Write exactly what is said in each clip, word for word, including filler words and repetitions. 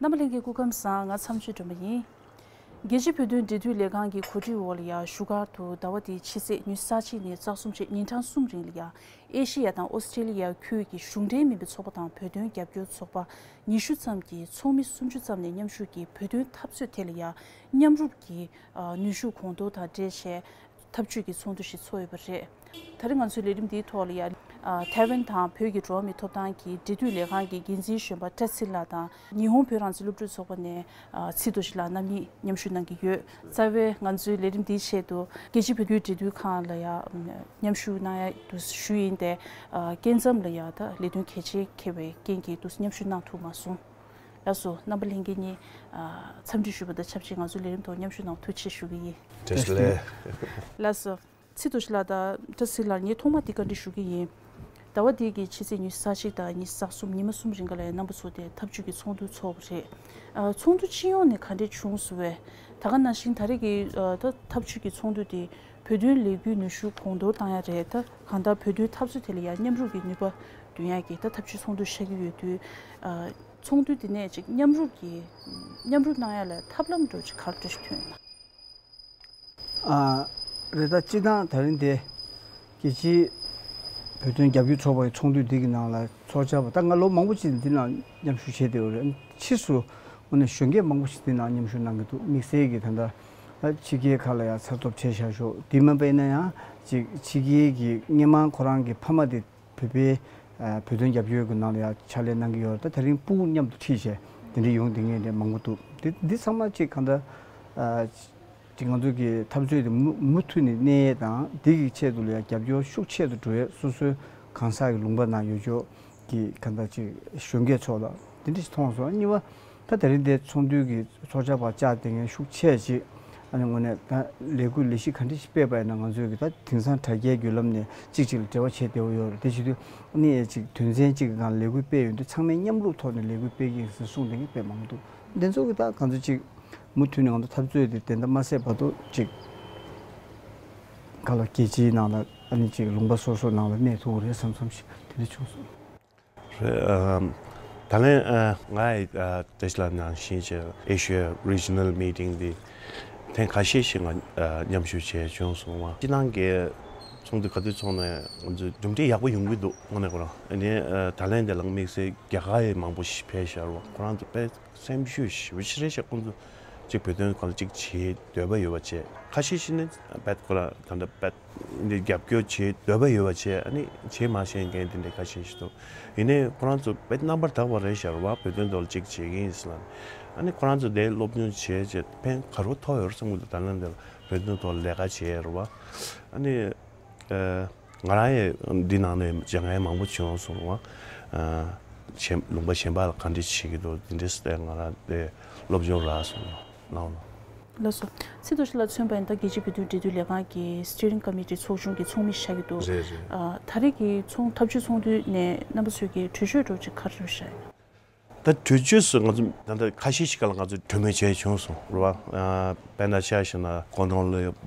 རྣམ་པ་ལྷན་རྒྱས་སྐུ་ཁམས་བཟང་། ང་འཚམས་ཆོས་སྒྲོལ་མ་ཡིན། རྒྱལ་སྤྱིའི་བོད་དོན་འབྲེལ་མཐུད་ལས་ཁང་གི་གོ་སྒྲིག་འོག་ལ་ཡ་བཞུགས་སྒར་དུ་ཟླ་བ་འདིའི་ཕྱི་ཚེས་ཉི་ཤུ་རྩ་གཅིག་ནས་རྩ་གསུམ་བཅས་ཉིན་གྲངས་གསུམ་རིང་ལ་ཡ་ཨེ་ཤི་ཡ་དང་ཨོ་སི་ཀྲེ་ལི་ཡ་ཁུལ་གྱི་གཞུང་འབྲེལ་མིན་པའི་ཚོགས་པ་དང་བོད་དོན་རྒྱབ་སྐྱོར་ཚོགས་པ་ཉི་ཤུ་ཙམ་གྱི་ཚོགས་མི་སུམ་ཅུ་ཙམ་ནས་མཉམ་ཞུགས་ཀྱིས་བོད་དོན་འཐབ་རྩོད་ཐད་ལ་ཡ་མཉམ་རུབ་ཀྱི་ནུས་ཤུགས་གོང་མཐོར་དང་འབྲེལ་བྱས། འཐབ་ཇུས་ཀྱི་ཚོགས་འདུ་ཞིག་ཚོགས་ཡོད་པ་རེད། ད་རེས་ང་ཚོའི་ལས་རིམ་འདིའི་ཐོག་ལ་ཡ། ཨ། ཐའེ་ཝན་དང་བོད་ཀྱི་འགྲོ་བ་མིའི་ཐོབ་ཐང་གི་འབྲེལ་མཐུད་ལས་ཁང་གི་འགན་འཛིན་གཞོན་པ་བཀྲ་ཚེ་ལགས་དང་ཉི་ཧོང་བོད་རང་བཙན་སློབ་ཕྲུག་ཚོགས་པ་ནས། ཨ། ཚེ་རྡོ་རྗེ་ལགས་རྣམ་གཉིས་མཉམ་ཞུགས་གནང་གི་ཡོད། རྩ་བའི་ང་ཚོའི་ལས་རིམ་འདིའི་ཆེད་དུ་རྒྱལ་སྤྱིའི་བོད་བརྒྱུད་འབྲེལ་མཐུད་ཁང་ལ་ཡ་མཉམ་ཞུགས་གནང་ཡ་དུ་ཞུ་ཡིན་ཏེ། ཨ། སྐབས་མཚམས་ལ་ཡ་ད་ལས་དོན་གལ་ཆེ་འཁེལ་བའི་རྐྱེན་གྱིས་དུ་མཉམ་ཞུགས་གནང་ཐུབ་མ་སོང་། ལགས་སོ། རྣམ་པ་ལྷན་རྒྱས་གཉིས། ཨ། འཚམས་འདྲི་ཞུ་བ་དང་ཆབས་ཅིག་ང་ཚོའི་ལས་རིམ་ཐོག་མཉམ་ཞུགས་གནང་བར་ཐུགས་རྗེ་ཆེ་ཞུ་གི་ཡིན། བཀྲ་ཤིས་བདེ་ལེགས། ལགས་སོ། ཚེ་རྡོ་རྗེ་ལགས་དང་བཀྲ་ཚེ་ལགས། ངས་ཐོག་མ་འདི་བཀའ་འདྲི་ཞུ་གི་ཡིན། ཟླ་བ་འདི་གི་ཕྱི་ཚེས་ཉི་ཤུ་རྩ་གཅིག་དང་ཉི་ཤུ་རྩ་གསུམ་ཉི་མ་གསུམ་རིང་ག་ལ་ཡང་རྣམ་པ་ཚོ་དེ་འཐབ་ཇུས་ཀྱི་ཚོགས་འདུ་ཚོགས་པ་རེད། ཨ། ཚོགས་འདུ་སྤྱི་ཡོངས་ནས་ག་འདྲས་བྱུང་སོང་བས། ད་ག་ནང་བཞིན་ད་རེས་ཀྱི། ཨ། ད་འཐབ་ཇུས་ཀྱི་ཚོགས་འདུ་དེ་བོད་དོན་ལས་འགུལ་ནུས་ཤུགས་གོང་མཐོར་བཏང་ཡ་རེད། ད་གང་ལྟར་བོད་དོན་འཐབ་རྩོད་དེ་ལ་ཡང་མཉམ་རུབ་ཀྱི་ནུས་པ་འདོན་ཡ་གི་ད་འཐབ་ཇུས་ཚོགས་འདུ་ཆགས་ཀྱི་ཡོད་དུས། ཨ། ཚོགས་འདུ་དེ་ནས་ཅིག་མཉམ་རུབ་ཀྱི་མཉམ་རུབ་གནང་ཡ་ལ་ཐབས་ལམ་འདྲ་ཅིག་ག་རེ་འདྲ་ཞིག་ཐོན་ཡོད་ན། ཨ། རེད། ད་སྤྱིར་བཏང་ད་རིང་དེ་རྒྱལ་སྤྱིའི་བོད་དོན་རྒྱབ་སྐྱོར་ཚོགས་པ་ཡི་ཚོགས་འདུ་འདི་གི་ནང་ལ་ཚོགས་བཅར་བ་ད་ང་ལོ་མང་པོ་ཅིག་འདི་ནང་མཉམ་ཞུགས་བྱས་བསྡད་ཡོད་རེད། ཕྱིས་སུ་དངོས་གནས་གཞོན་སྐྱེས་མང་པོ་ཞིག་འདི་ནང་མཉམ་ཞུགས་གནང་གི་འདུག། དམིགས་བསལ་གྱི་ད་ལྟ་ཕྱི་རྒྱལ་ཁག་ལ་ཡང་ཚར་ཐོབ་བྱས་བཞག་ཞོག། དེ་མིན་པ་ཡིན་ན་ཡང་ཅིག་ཕྱི་རྒྱལ་གྱི་སྔོན་མ་ཁོ་རང་གི་ཕ་མ་དེ་བོད་པའི། ཨ། བོད་དོན་རྒྱབ་སྐྱོར་གྱི་ནང་ལ་ཡང་ཕྱག་ལས་གནང་གི་ཡོད་རེད། ད་དེ་རིང་སྤུ་གུ་མཉམ་དུ་ཁྲིད་བྱས་དེ་འདྲ་ཡོང་བསྡད་མཁན་དེ་མང་པོ་འདུག། དེ་འདི་ཚང་མ་ཅིག་གང་ལྟར། ཨ། ཅིག་ང་ཚོ་གི་འཐབ་རྩོད་དེ་མུ་མུ་མཐུད་ནས་གནས་ཡས་དང་། འདི་གི་ཆེད་དུ་ལ་ཡང་རྒྱབ་སྐྱོར་ཤུགས་ཆེ་རུ་འགྲོ་ཡས། སོ་སོའི་གང་ཟག་གི་ལུང་པ་ནང་ཡོད་ཆོག་གི་གང་ལྟར་ཅིག་གཞོན་སྐྱེས་ཚོ་ལ་དེ་འདྲ་ཞིག་མཐོང་སོང་། གཉིས་པ། ད་དེ་རིང་དེ་ཚོགས་འདུ་གི་ཚོགས་བཅར་བ་བཅར་བསྡད་མཁན་ཤུགས་ཆེ་ཅིག། ཨ་ནི་དངོས་གནས་ད་ལས་འགུལ་ལས་གཞི་ག་འདྲ་ཞིག་སྤེལ་བ་ཡིན་ན་ང་ཚོས་གི་ད་དེང་སང་དྲ་རྒྱའི་བརྒྱུད་ལམ་ནས་གཅིག་གཅིག་ལ་འབྲེལ་བ་བྱེད་བདེ་བོ་ཡོད་རེད། དེ་བྱེད་དུས་ཨ་ནི་ཅིག་དོན་ཚན་གཅིག་གི་སྒང་ལས་འགུལ་སྤེལ་ཡོང་དུས་ཚང་མས་མཉམ་རུབ་ཐོག་ནས་ལས་འགུལ་སྤེལ་གྱི་ཡིན་ཟེར་གསུངས་བསྡད་མཁན་དཔེ་མང་པོ་འདུག། འདི་ཚོ་གི་ད་གང་ཚོད་ཅིག་མུ་མཐུད་ནས་ང་ཚོ་འཐབ་རྩོད་དེ་དེ་འདྲ་མ་ཟད་བར་དུ་ཅིག་ག་ལ་རྒྱལ་སྤྱིའི་ནང་ལ་ཨ་ནི་ཅིག་ལུང་པ་སོ་སོ་ནང་ལ་གནས་ཐུབ་ཀྱི་རེད་བསམ་བསམ་ཞིག་དེ་འདྲ་བྱུང་སོང་། རེད། ཨ། ད་ལན། ཨ། ང་ཡི། ཨ། བཀྲ་ཤིས་ལགས་ནང་བཞིན་བྱས་ཨེ་ཤི་ཡ་རི་ཇི་ནལ་མི་ཊིང་འདི་ཐེངས་ཁ་ཤས་ཤིག་ང་། ཨ། མཉམ་ཞུགས་བྱས་བྱུང་སོང་བ། སྤྱིར་བཏང་གི་ཚོགས་འདུ་ག་དུས་ཚོགས་ནའི་ང་ཚོའི་གྲུབ་འབྲས་ཡག་པོ་ཡོང་གི་འདུག། དངོས་གནས་ཁོ་རང་། ཨ་ནི། ཨ། ད་ལན་དེ་ལ་དམིགས་བསལ་རྒྱ་གར་ཡི་མང་པོ་ཞིག་ཕེབས་ཤར་བ། ཁོ་རང་ཚོ་དཔེ་སེམས་ཤུགས་ཞེ་པོ་ཅིག་རེད་ཤག། ཁོང་ཚོ་ཅིག་བོད་དོན་སྒང་ལ་ཅིག་བྱེད་འདོད་པ་ཡོད་པ་བྱས། ཁ་ཤས་ཤིག་ནི་དཔེ་ཁོ་རང་ད་ལྟ་དཔེ་འདི་རྒྱབ་སྐྱོར་བྱེད་འདོད་པ་ཡོད་པ་བྱས། ཨ་ནི་བྱེད་མ་ཤེས་མཁན་དེ་འདྲ་ཁ་ཤས་ཤིག་འདུག། ཡིན་ནའི་ཁོ་རང་ཚོ་དཔེ་རྣམ་པར་དག་པ་རེད་ཤག་རེད་བ། བོད་དོན་ཐོག་ལ་ཅིག་བྱེད་ཀྱི་ཡིན་ཟེར་ལབ་ནས། ཨ་ནི་ཁོ་རང་ཚོ་དེ་སློབ་སྦྱོང་བྱས་བྱས་ཕན་ག་རེ་ཐོགས་ཡོད་རེད་བསམ་གྱི་འདུག། ད་ལན་དེ་ལ་བོད་དོན་ཐོག་ལ་ལས་ཀ་བྱས་རེད་བ། ཨ་ནི། ཨ། ང་རང་ཡང་འདི་ནང་ནས་སྦྱང་ཡ་མང་པོ་བྱུང་སོང་བ། ཨ། གཞན་ལུང་པ་གཞན་པ་ལ་ག་འདྲ་བྱེད་ཀྱི་འདུག། འདི་འདྲ་སེ་ང་རང་དེ་སློབ་སྦྱོང་རག་སོང་། ལགས་སོ། ལགས་སོ། ཚེ་རྡོ་རྗེ་ལགས་མཚོན་པ་ཡིན་ན་ད་རྒྱལ་སྤྱིའི་བོད་དོན་འབྲེལ་མཐུད་ལས་ཁང་གི་སི་ཊི་རིང་ཀོ་མི་ཊི་ཚོགས་ཆུང་གི་ཚོགས་མི་ཆགས་ཀྱི་འདུག། རེད་རེད། ཨ། ད་རེས་ཀྱི་ཚོགས་འཐབ་ཇུས་ཚོགས་འདུ་ནས་རྣམ་པ་ཚོས་ཀྱི་གྲོས་ཆོད་འདྲ་ཅིག་ག་རེ་བཞག་ཡོད། ད་གྲོས་ཆོད་སུ་ང་ཚོ་ད་ལྟ་ཁ་ཤས་ཤིག་ག་ལ་ང་ཚོ་གྲོས་མོལ་བྱས་བྱུང་སོང་རེད་བ། ཨ། དཔེར་ན་ཆ་བཞག་ན་ཀོ་ནོར་ལི་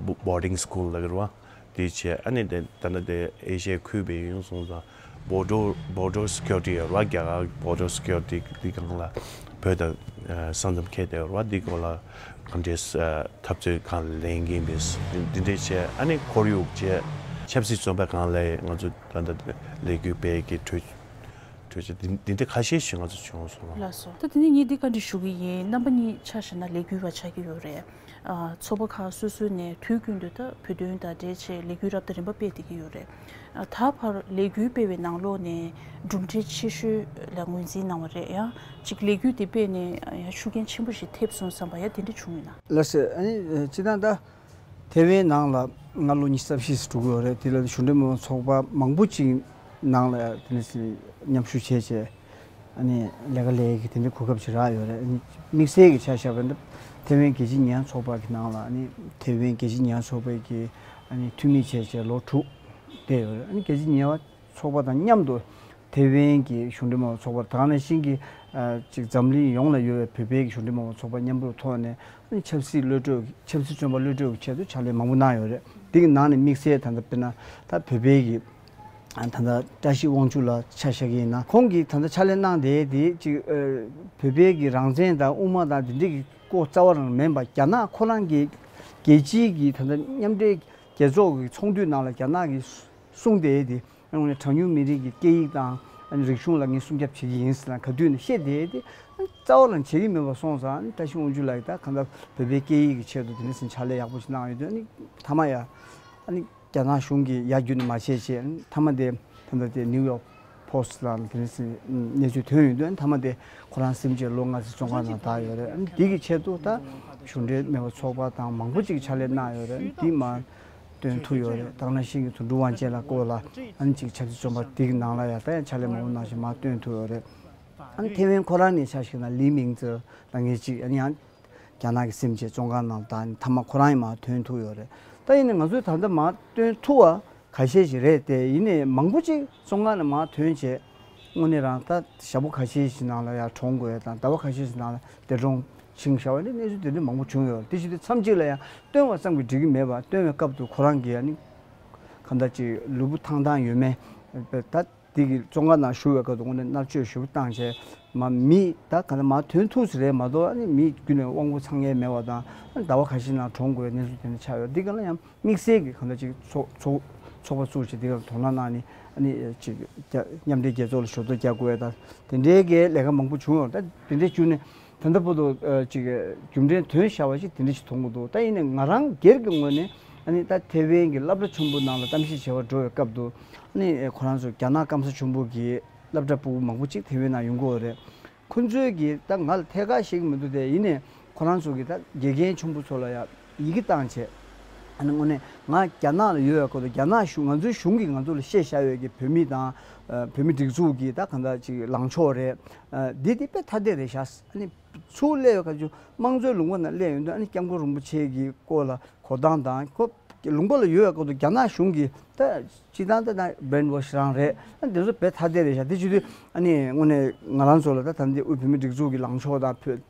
བོ་ཌིང་སི་ཀུལ་ལ་རེད་བ། དེ་བྱས། ཨ་ནི་དེ་ད་ལྟ་དེ་ཨེ་ཤི་ཡའི་ཁུལ་བས་ཡིན་སོང་ཙང་། བོར་ཌར་བོར་ཌར་སི་ཀུ་རི་ཊི་ཡོད་རེད་བ། རྒྱ་གར་བོར་ཌར་སི་ཀུ་རི་ཊི་དེ་སྒང་ལ་བོད་དང་ས་མཚམས་ཁེལ་བསྡད་ཡོད་རེད་བ། དེ་སྐོར་ལ་ག་འདྲས་འཐབ་རྩོད་གང་ལེན་གྱིན་པས་འདི་འདྲས་བྱས། ཨ་ནི་ཁོར་ཡུག་བྱས། ཆབ་སྲིད་བཙོན་པ་སྒང་ལ་ང་ཚོ་ད་ལྟ་ལས་འགུལ་སྤེལ་གྱི་གྲོས་གྲོས་ཆོད་འདི་འདི་འདྲ་ཁ་ཤས་ཤིག་ང་ཚོ་བྱུང་སོང་། ལགས་སོ། ད་དེ་ནས་ངས་འདི་བཀའ་འདྲི་ཞུ་གི་ཡིན། རྣམ་པ་གཉིས་ཆ་བཞག་ན་ལས་འགུལ་བ་ཆགས་ཀྱི་ཡོད་རེད། ཨ། ཚོགས་པ་ཁག་སོ་སོ་ནས་དུས་རྒྱུན་དུ་ད་བོད་དོན་དང་འབྲེལ་བྱས་ལས་འགུལ་རབ་དང་རིམ་པ་སྤེལ་བསྡད་ཀྱི་ཡོད་རེད། ཨ། ད་བར་ལས་འགུལ་སྤེལ་བའི་ནང་ལོགས་ནས་གྲུབ་འབྲས་ཆེ་ཤོས་ལ་ངོས་འཛིན་གནང་བ་རེད། ཡང་ཅིག་ལས་འགུལ་དེ་སྤེལ་ནས་ཡང་ཤུགས་རྐྱེན་ཆེན་པོ་ཞིག་ཐེབས་སོང་བསམ་པ་ཡང་དེ་འདྲ་བྱུང་ཡོད་ན། ལགས་སོ། ཨ་ནི་སྤྱིར་བཏང་ད། ཐེ་ཝན་ནང་ལ་སྔ་ལོ་ཉི་ཤུ་རྩ་བཞི་ཙམ་འགྲོ་གི་ཡོད་རེད། དེ་ལ་གཞུང་འབྲེལ་མ་ཡིན་པ་ཚོགས་པ་མང་པོ་ཅིག་ནང་ལ་དེ་ནས་མཉམ་ཞུགས་བྱས་བྱས། ཨ་ནི་ལས་ཀ་ལས་ཀྱི་དེ་འདྲའི་གོ་སྐབས་ཅིག་རག་ཡོད་རེད། ཨ་ནི་དམིགས་བསལ་གྱི་ཆ་བཞག་པ་ཡིན་ན་ཐེ་ཝན་རྒྱལ་སྤྱིའི་ཉེས་ཡངས་ཚོགས་པ་གི་ནང་ལ། ཨ་ནི་ཐེ་ཝན་རྒྱལ་སྤྱིའི་ཉེས་ཡངས་ཚོགས་པའི་གི་ཨ་ནི་འཐུས་མི་བྱས་བྱས་ལོ་དྲུག་བསྡད་ཡོད་རེད། ཨ་ནི་རྒྱལ་སྤྱིའི་ཉེས་ཡངས་ཚོགས་པ་དང་མཉམ་དུ་ཐེ་ཝན་གྱི་གཞུང་འབྲེལ་མ་ཡིན་པ་ཚོགས་པ། ད་ག་ནང་བཞིན་གྱི་ཨ་ཅིག་འཛམ་གླིང་ཡོངས་ལ་ཡོད་པའི་བོད་པའི་གཞུང་འབྲེལ་མ་ཡིན་པ་ཚོགས་པ་མཉམ་རུབ་ཐོག་ནས་ཨ་ནི་ཆབ་སྲིད་གློད་གྲོལ། ཆབ་སྲིད་བཙོན་པ་གློད་གྲོལ་གྱི་ཆེད་དུ་ཕྱག་ལས་མང་པོ་གནང་ཡོད་རེད། དེ་གི་ནང་ནས་དམིགས་བསལ་ད་ལྟ་དཔེར་ན་ད་བོད་པའི་གི་ ད་ལྟ་བཀྲ་ཤིས་དབང་ཕྱུག་ལགས་ཆ་བཞག་གི་ཡིན་ན། ཁོང་གིས་ད་ལྟ་ཕྱག་ལས་གནང་བསྡད་དེ་ཅིག་བོད་པའི་གི་རང་བཙན་དང་དབུ་མ་དང་དེ་འདྲའི་གི་སྐོར་རྩ་བ་རང་མིན་པ། རྒྱ་ནག་ཁོ་རང་གི་རྒྱལ་སྤྱིའི་གི་ད་ལྟ་མཉམ་འབྲེལ་རྒྱལ་ཚོགས་ཀྱི་ཚོགས་འདུའི་ནང་ལ་རྒྱ་ནག་གིས་གསུངས་བསྡད་དེ། ཨ་ནི་གྲངས་ཉུང་མི་རིགས་ཀྱི་སྐད་ཡིག་དང་ཨ་ནི་རིག་གཞུང་ལ་ངས་སྲུང་སྐྱོབ་བྱེད་ཀྱི་ཡིན་ཟེར་ན་ག་དུས་ནས་བཤད་བསྡད་དེ། ཨ་ནི་རྩ་བ་ལ་བྱེད་ཀྱི་མེད་པ་སོང་ཙང་། ཨ་ནི་བཀྲ་ཤིས་དབང་ཕྱུག་ལགས་ཀྱིས་ད་གང་ལྟར་བོད་པའི་སྐད་ཡིག་གི་ཆེད་དུ་དེ་འདྲ་ཟེར་ཕྱག་ལས་ཡག་པོ་ཞིག་གནང་ཡོད་དུས། ཨ་ནི་མཐའ་མ་ཡ། ཨ་ནི་རྒྱ་ནག་གཞུང་གིས་ཡར་རྒྱུན་ནས་མ་བྱས་བྱས། ཨ་ནི་མཐའ་མ་དེ་ད་ལྟ་དེ་ནིའུ་ཡོག་པོ་སི་ཊི་ལ་དེ་འདྲ་ཟེར་གནས་ཚུལ་ཐོན་ཡོད་དུས། ཨ་ནི་མཐའ་མ་དེ་ཁོ་རང་སེམས་ཅན་ལོ་ལྔ་ཙམ་བཙོན་ཁང་ནང་བསྡད་ཡོད་རེད། ཨ་ནི་དེ་གི་ཆེད་དུ་ད་གཞུང་འབྲེལ་མེད་པ་ཚོགས་པ་དང་མང་པོ་ཅིག་ཕྱག་ལས་གནང་ཡོད་རེད། ཨ་ནི་དེ་མ་སྟོན་ཐུབ་ཡོད་རེད། ད་ག་ནང་བཞིན་གྱི་དོན་གྲུབ་དབང་ཆེན་ལགས་སྐོར་ལ་ཨ་ནི་ཅིག་ཆབ་སྲིད་བཙོན་པ་དེ་གི་ནང་ལ་ཡ་ད་ཡང་ཕྱག་ལས་མང་པོ་གནང་བཞིན་མར་སྟོན་ཐུབ་ཡོད་རེད། ཨ་ནི་ཐེ་ཝན་ཁོ་རང་ནས་ཆ་བཞག་ན་ལི་མིང་ཙེ་ལབ་མཁན་ཅིག་ཨ་ནི་ཡང་རྒྱ་ནག་གི་སེམས་ཅན་བཙོན་ཁང་ནང་བཏང་ནས་མཐའ་མ་ཁོ་རང་ཡང་མར་ཐོན་ཐུབ་ཡོད་རེད། ད་ཡིན་ནའི་ང་ཚོས་ད་ལྟ་མར་སྟོན་ཐུབ་པ་ཁ་ཤས་ཤིག་རེད་དེ། ཡིན་ནའི་མང་པོ་ཅིག་བཙོན་ཁང་ནས་མར་ཐོན་བྱས། དངོས་གནས་རང་ད་ཞག་པོ་ཁ་ཤས་ཤིག་ནང་ལ་ཡར་གྲོངས་དགོས་དང་ཟླ་བ་ཁ་ཤས་ཤིག་ནང་ལ་འདས་གྲོངས་ཕྱིན་བཞག་པ་འདི་གནས་ཚུལ་དེ་འདྲ་མང་པོ་བྱུང་ཡོད་རེད། དེ་བཞིན་དུ་མཚམས་གཅིག་ལ་ཡང་སྟོན་པ་ཙམ་གྱིས་འགྲིག་གི་མེད་པ། སྟོན་པའི་སྐབས་སུ་ཁོ་རང་གིས་ཨ་ནི་གང་ལྟར་ཅིག་ལུས་པོ་ཐང་ཐང་ཡོད་མེད། ད་དེ་གི་བཙོན་ཁང་ནང་བཞུགས་པའི་སྐབས་སུ་དངོས་གནས་མནར་གཅོད་ཞེ་པོ་བཏང་བྱས། མ་མི་ད་གང་ལྟར་མར་ཐོན་ཐུབ་ས་རེད་མ་གཏོགས། ཨ་ནི་མི་རྒྱུན་ནས་དབང་པོ་ཚང་ཡས་མེད་པ་དང་། ཟླ་བ་ཁ་ཤས་ནང་གྲོངས་དགོས་པའི་གནས་ཚུལ་དེ་འདྲ་ཆགས་ཡོད། འདི་ག་ལ་ཡང་དམིགས་བསལ་གྱི་གང་ལྟར་ཅིག་ཚོགས་ཚོགས་ཚོགས་པ་བཙུགས་བྱས་དེ་ག་ལ་དོ་སྣང་གནང་ནས། ཨ་ནི་ཅིག་རྒྱ་མཉམ་འབྲེལ་རྒྱལ་ཚོགས་ལ་ཞུ་གཏུག་རྒྱག་དགོས་པ་དང་དེ་འདྲའི་གི་ལས་ཀ་མང་པོ་བྱུང་ཡོད། ད་དེ་འདྲའི་བྱུང་ནས་ད་ལྟ་བར་དུ་ཨ་ཅིག་རྒྱུ་འབྲས་དོན་ཤར་བ་ཞིག་དེ་འདྲ་ཞིག་མཐོང་གི་འདུག་ད་ཡིན་ནའི་ང་རང་སྒེར་གྱི་ངོས་ནས་ཨ་ནི་ད་ཐེ་ཝན་གྱི་སློབ་གྲྭ་ཆེན་པོ་ནང་ལ་གཏམ་བཤད་བྱེད་པར་འགྲོ་བའི་སྐབས་སུ། ཨ་ནི་ཁོ་རང་ཚོ་རྒྱ་ནག་སྐམ་ས་ཆེན་པོ་གི་སློབ་གྲྭ་ཕྲུ་གུ་མང་པོ་ཅིག་ཐེ་ཝན་ནང་ཡོང་གི་ཡོད་རེད། ཁོ་ཚོས་ཀྱིས་ད་ང་ལ་ཐད་ཀར་བཤད་ཀྱི་མི་འདུག་སྟེ། ཡིན་ནའི་ཁོ་རང་ཚོ་གིས་ད་དགེ་རྒན་ཆེན་པོ་ཚོ་ལ་ཡང་ཡི་གེ་བཏང་བྱས། ཨ་ནི་དངོས་གནས་ང་རྒྱ་ནག་ལ་ཡོད་པའི་སྐབས་དུ་རྒྱ་ནག་གཞུང་། ང་ཚོའི་གཞུང་གིས་ང་ཚོ་ལ་བཤད་བཞག་ཡོད་ཀྱི་བོད་མི་དང་། ཨ་བོད་མི་སྒྲིག་འཛུགས་ཀྱི་ད་གང་ལྟར་ཅིག་ལངས་ཕྱོགས་རེད། ཨ་འདི་འདི་དཔེ་ཐ་དད་རེད་ཤག་ཨ་ནི་ཚུར་སླེབས་པའི་སྐབས་ཅིག་དམངས་གཙོའི་ལུང་པ་ནང་སླེབས་ཡོང་དུས། ཨ་ནི་སྐྱབས་མགོན་རིན་པོ་ཆེ་གི་སྐོར་ལ་གོ་སྟངས་དང་། ཁོ་ལུང་པ་ལ་ཡོད་པའི་སྐབས་དུ་རྒྱ་ནག་གཞུང་གིས་ད་སྤྱིར་བཏང་ད་ད་brainwash རང་རེད། ཨ་འདི་ཚོ་དཔེ་ཐ་དད་རེད་ཤག་དེ་བྱེད་དུས་ཨ་ནི་དངོས་གནས་ང་རང་ཚོ་ལ་ད་ད་འདི་དབུས་བོད་མི་སྒྲིག་འཛུགས་ཀྱི་ལངས་ཕྱོགས་དང་། བོད་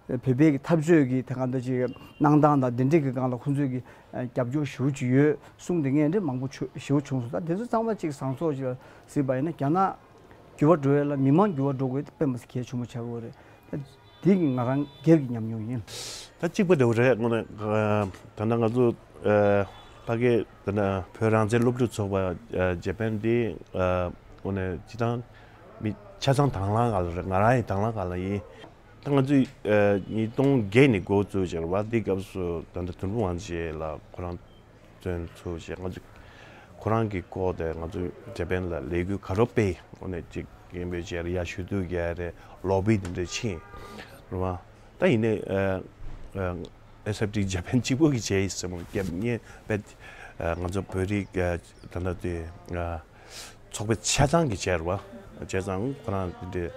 བོད་པའི་གི་འཐབ་རྩོད་ཀྱི་ད་གང་ལྟར་ཅིག་གནང་སྟངས་དང་། དེ་འདྲའི་གི་སྒང་ལ་ཁོང་ཚོས་ཀྱི་ཨ་རྒྱབ་སྐྱོར་ཞེ་པོ་ཅིག་ཡོད་གསུངས་ཏེ། ངས་འདྲ་མང་པོ་ཞེ་པོ་བྱུང་སོང་། ད་དེ་ཚོ་ཚང་མ་ཅིག་བཟང་ཕྱོགས་ཅིག་ལ་གཟིགས་པ་ཡིན་ན། རྒྱ་ནག་འགྱུར་བ་འགྲོ་ཡས་ལ་མི་མང་འགྱུར་བ་འགྲོ་དགོས་དེ་དཔེ་མི་སྲིད་གལ་ཆེན་པོ་ཆགས་ཀྱི་ཡོད་རེད། ད་འདི་གི་ང་རང་སྒེར་གྱི་ཉམས་མྱོང་ཡིན། ད་གཅིག་པ་འདྲ་བོ་རེད། དངོས་གནས་ད་ལྟ་ང་ཚོ་ཨ་ཕ་གི་ད་ལྟ་བོད་རང་བཙན་སློབ་ཕྲུག་ཚོགས་པ་ཨ་ཇེ་པན་འདི་ཨ་དངོས་གནས་སྤྱིར་བཏང་མི་ཆ་ཚང་དང་བླངས་སྒང་ལ་རེད། ང་རང་ཡང་དང་བླངས་སྒང་ལ་ཡིན། ད་ང་ཚོས་ཨ་ཉིས་སྟོང་བརྒྱད་ནས་འགོ་བཙུགས་བྱས་རེད་པ། འདི་སྐབས་སུ་ད་ལྟ་དོན་གྲུབ་དབང་ཆེན་ལགས་ཁོ་རང་བཙོན་ཚུགས་བྱས། ང་ཚོས་ཁོ་རང་གི་སྐོར་དེ་ང་ཚོས་ཇེ་པན་ལ་ལས་འགུལ་ག་རེ་སྤེལ། དངོས་གནས་ཅིག་སྐད་འབོད་བྱས་རེད། ཡར་ཞུ་གཏུག་རྒྱག་རེད། ལོ་བི་དེ་འདྲ་ཕྱིན་རེད་པ། ད་ཡིན་ནའི་ཨ་ཨ་ཨེས་ཨེཕ་ཊི་ཇེ་པན་གཅིག་པོ་གིས་བྱས་ཡིན་བསམ་གི། ངས་དཔེ་ཨ་ང་ཚོ་བོད་རིགས་ཨ་ད་ལྟ་དེ་ཨ་ཚོགས་པ་ཆ་ཚང་གིས་བྱས་རེད་པ། བྱས་ཙང་ཁོ་རང་དེ་འདྲ་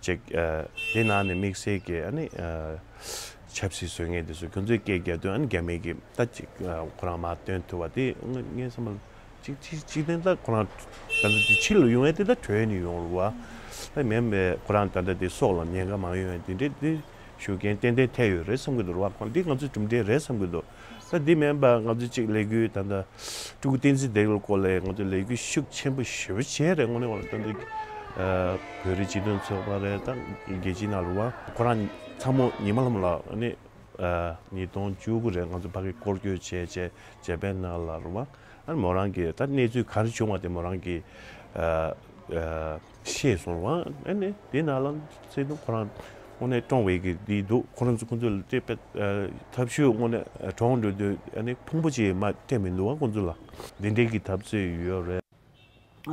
ཅིག་ཨ་དེ་ནང་ནས་དམིགས་བསལ་གྱི་ཨ་ནི་ཨ་ཆབ་སྲིད་བཟོ་མཁན་དེ་ཚོ་ཁོང་ཚོས་སྐད་རྒྱག་དུས། ཨ་ནི་རྒྱ་མི་གིས་ད་ཅིག་ཨ་ཁོ་རང་མར་བཏོན་ཐུབ་པ་དེ་ངས་བསམ་པ་ཅིག་ཅིག་ཅིག་དེ་ད་ཁོ་རང་ད་ལྟ་དེ་ཕྱི་ལ་ཡོང་ཡས་དེ་ད་བྲོས་ནས་ཡོང་རེད་པ། ད་མིན་པའི་ཁོ་རང་ད་ལྟ་དེ་སྲོག་ལ་ཉེན་ཁ་མ་ཡོང་ཡས་དེ་འདྲས་དེ་ཞུ་མཁན་ཏན་ཏན་ཐེབས་ཡོད་རེད་བསམ་གྱི་འདུག་རེད་པ། ཁོང་འདི་ང་ཚོའི་གྲུབ་འབྲས་རེད་བསམ་གྱི་འདུག་ད་འདི་མིན་པ་ང་ཚོ་གཅིག་ལས་འགུལ་ད་ལྟ་སྤྲུལ་སྐུ་བསྟན་འཛིན་བདེ་ལེགས་སྐོར་ལ་ང་ཚོ་ལས་འགུལ་ཤུགས་ཆེན་པོ་ཞེ་པོ་བྱས་རེད། དངོས་གནས་ང་ལ་ད་འདི་ཨ་བོད་རིགས་སྤྱི་མཐུན་ཚོགས་པ་རེད། ད་རྒྱལ་སྤྱིའི་ནང་རེད་པ། ཁོ་རང་ཚང་མ་ཉི་མ་ལྷ་མོ་ལགས་ཨ་ནི་ཨ་ཉིས་སྟོང་བཅུ་དགུ་རེད། ང་ཚོ་ཕ་གི་སྐོར་སྐྱོད་བྱས་བྱས་ཇེ་པན་ནང་ལ་རེད་པ། ཨ་ནི་མོ་རང་གིས་ད་གནས་ཚུལ་ག་རེ་བྱུང་བ་དེ་མོ་རང་གིས་ཨ་ཨ་ཤེས་སོང་བ། ཨ་ནི་དེ་ནང་ལ་ཚེ་དུང་ཁོ་རང་དངོས་གནས་སྤྲོང་བའི་གི་དེ་འདུག་ཁོ་རང་ཚོ་ཁོ་ཚོ་ལ་དེ་དཔེ་ཨ་ཐབས་ཤུགས་དངོས་གནས་གྲོངས་འགྲོ་དུས་ཨ་ནི་ཕུང་པོ་ཅིག་མ་སྤྲད་མི་འདུག་བ། ཁོ་ཚོ་ལ་འདི་འདྲའི་གི་འཐབ་རྩོད་ཡོད་རེད།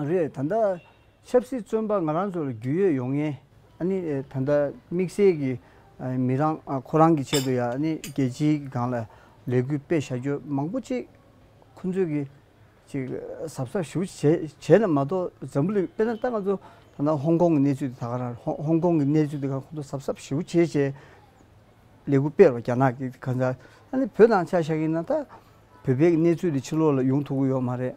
རེད། ད་ལྟ་ཆབ་སྲིད་བཙོན་པ་ང་རང་ཚོ་ལ་རྒྱུས་ཡོད་ཡོང་མཁན། ཨ་ནི་ཨེ་ད་ལྟ་དམིགས་བསལ་གྱི་ཨ་མི་རང་ཨ་ཁོ་རང་གི་ཆེད་དུ་ཡ་ཨ་ནི་རྒྱལ་སྤྱིའི་སྒང་ལ་ལས་འགུལ་སྤེལ་བཞག་རྒྱུ་མང་པོ་ཅིག་ཁོ་ཚོས་ཀྱི་ཅིག་གཟབ་གཟབ་ཞེ་པོ་བྱས་བྱས་ན་མ་གཏོགས། འཛམ་བུ་གླིང་དཔེར་ན་ད་ང་ཚོ་ད་ལྟ་ཧོང་ཀོང་གི་གནས་ཚུལ་དེ་ད་ག་རང་རེད། ཧོང་ཧོང་ཀོང་གི་གནས་ཚུལ་དེ་ག་ཁོ་ཚོ་གཟབ་གཟབ་ཞེ་པོ་བྱས་བྱས། ལས་འགུལ་སྤེལ་བ་རྒྱ་ནག་གི་གང་ཟག་ཨ་ནི་བོད་ནང་ཆ་བཞག་གི་ཡིན་ན། ད་བོད་པའི་གནས་ཚུལ་དེ་ཕྱི་ལོགས་ལ་ཡོང་ཐུབ་ཀྱི་ཡོད་མ་རེད།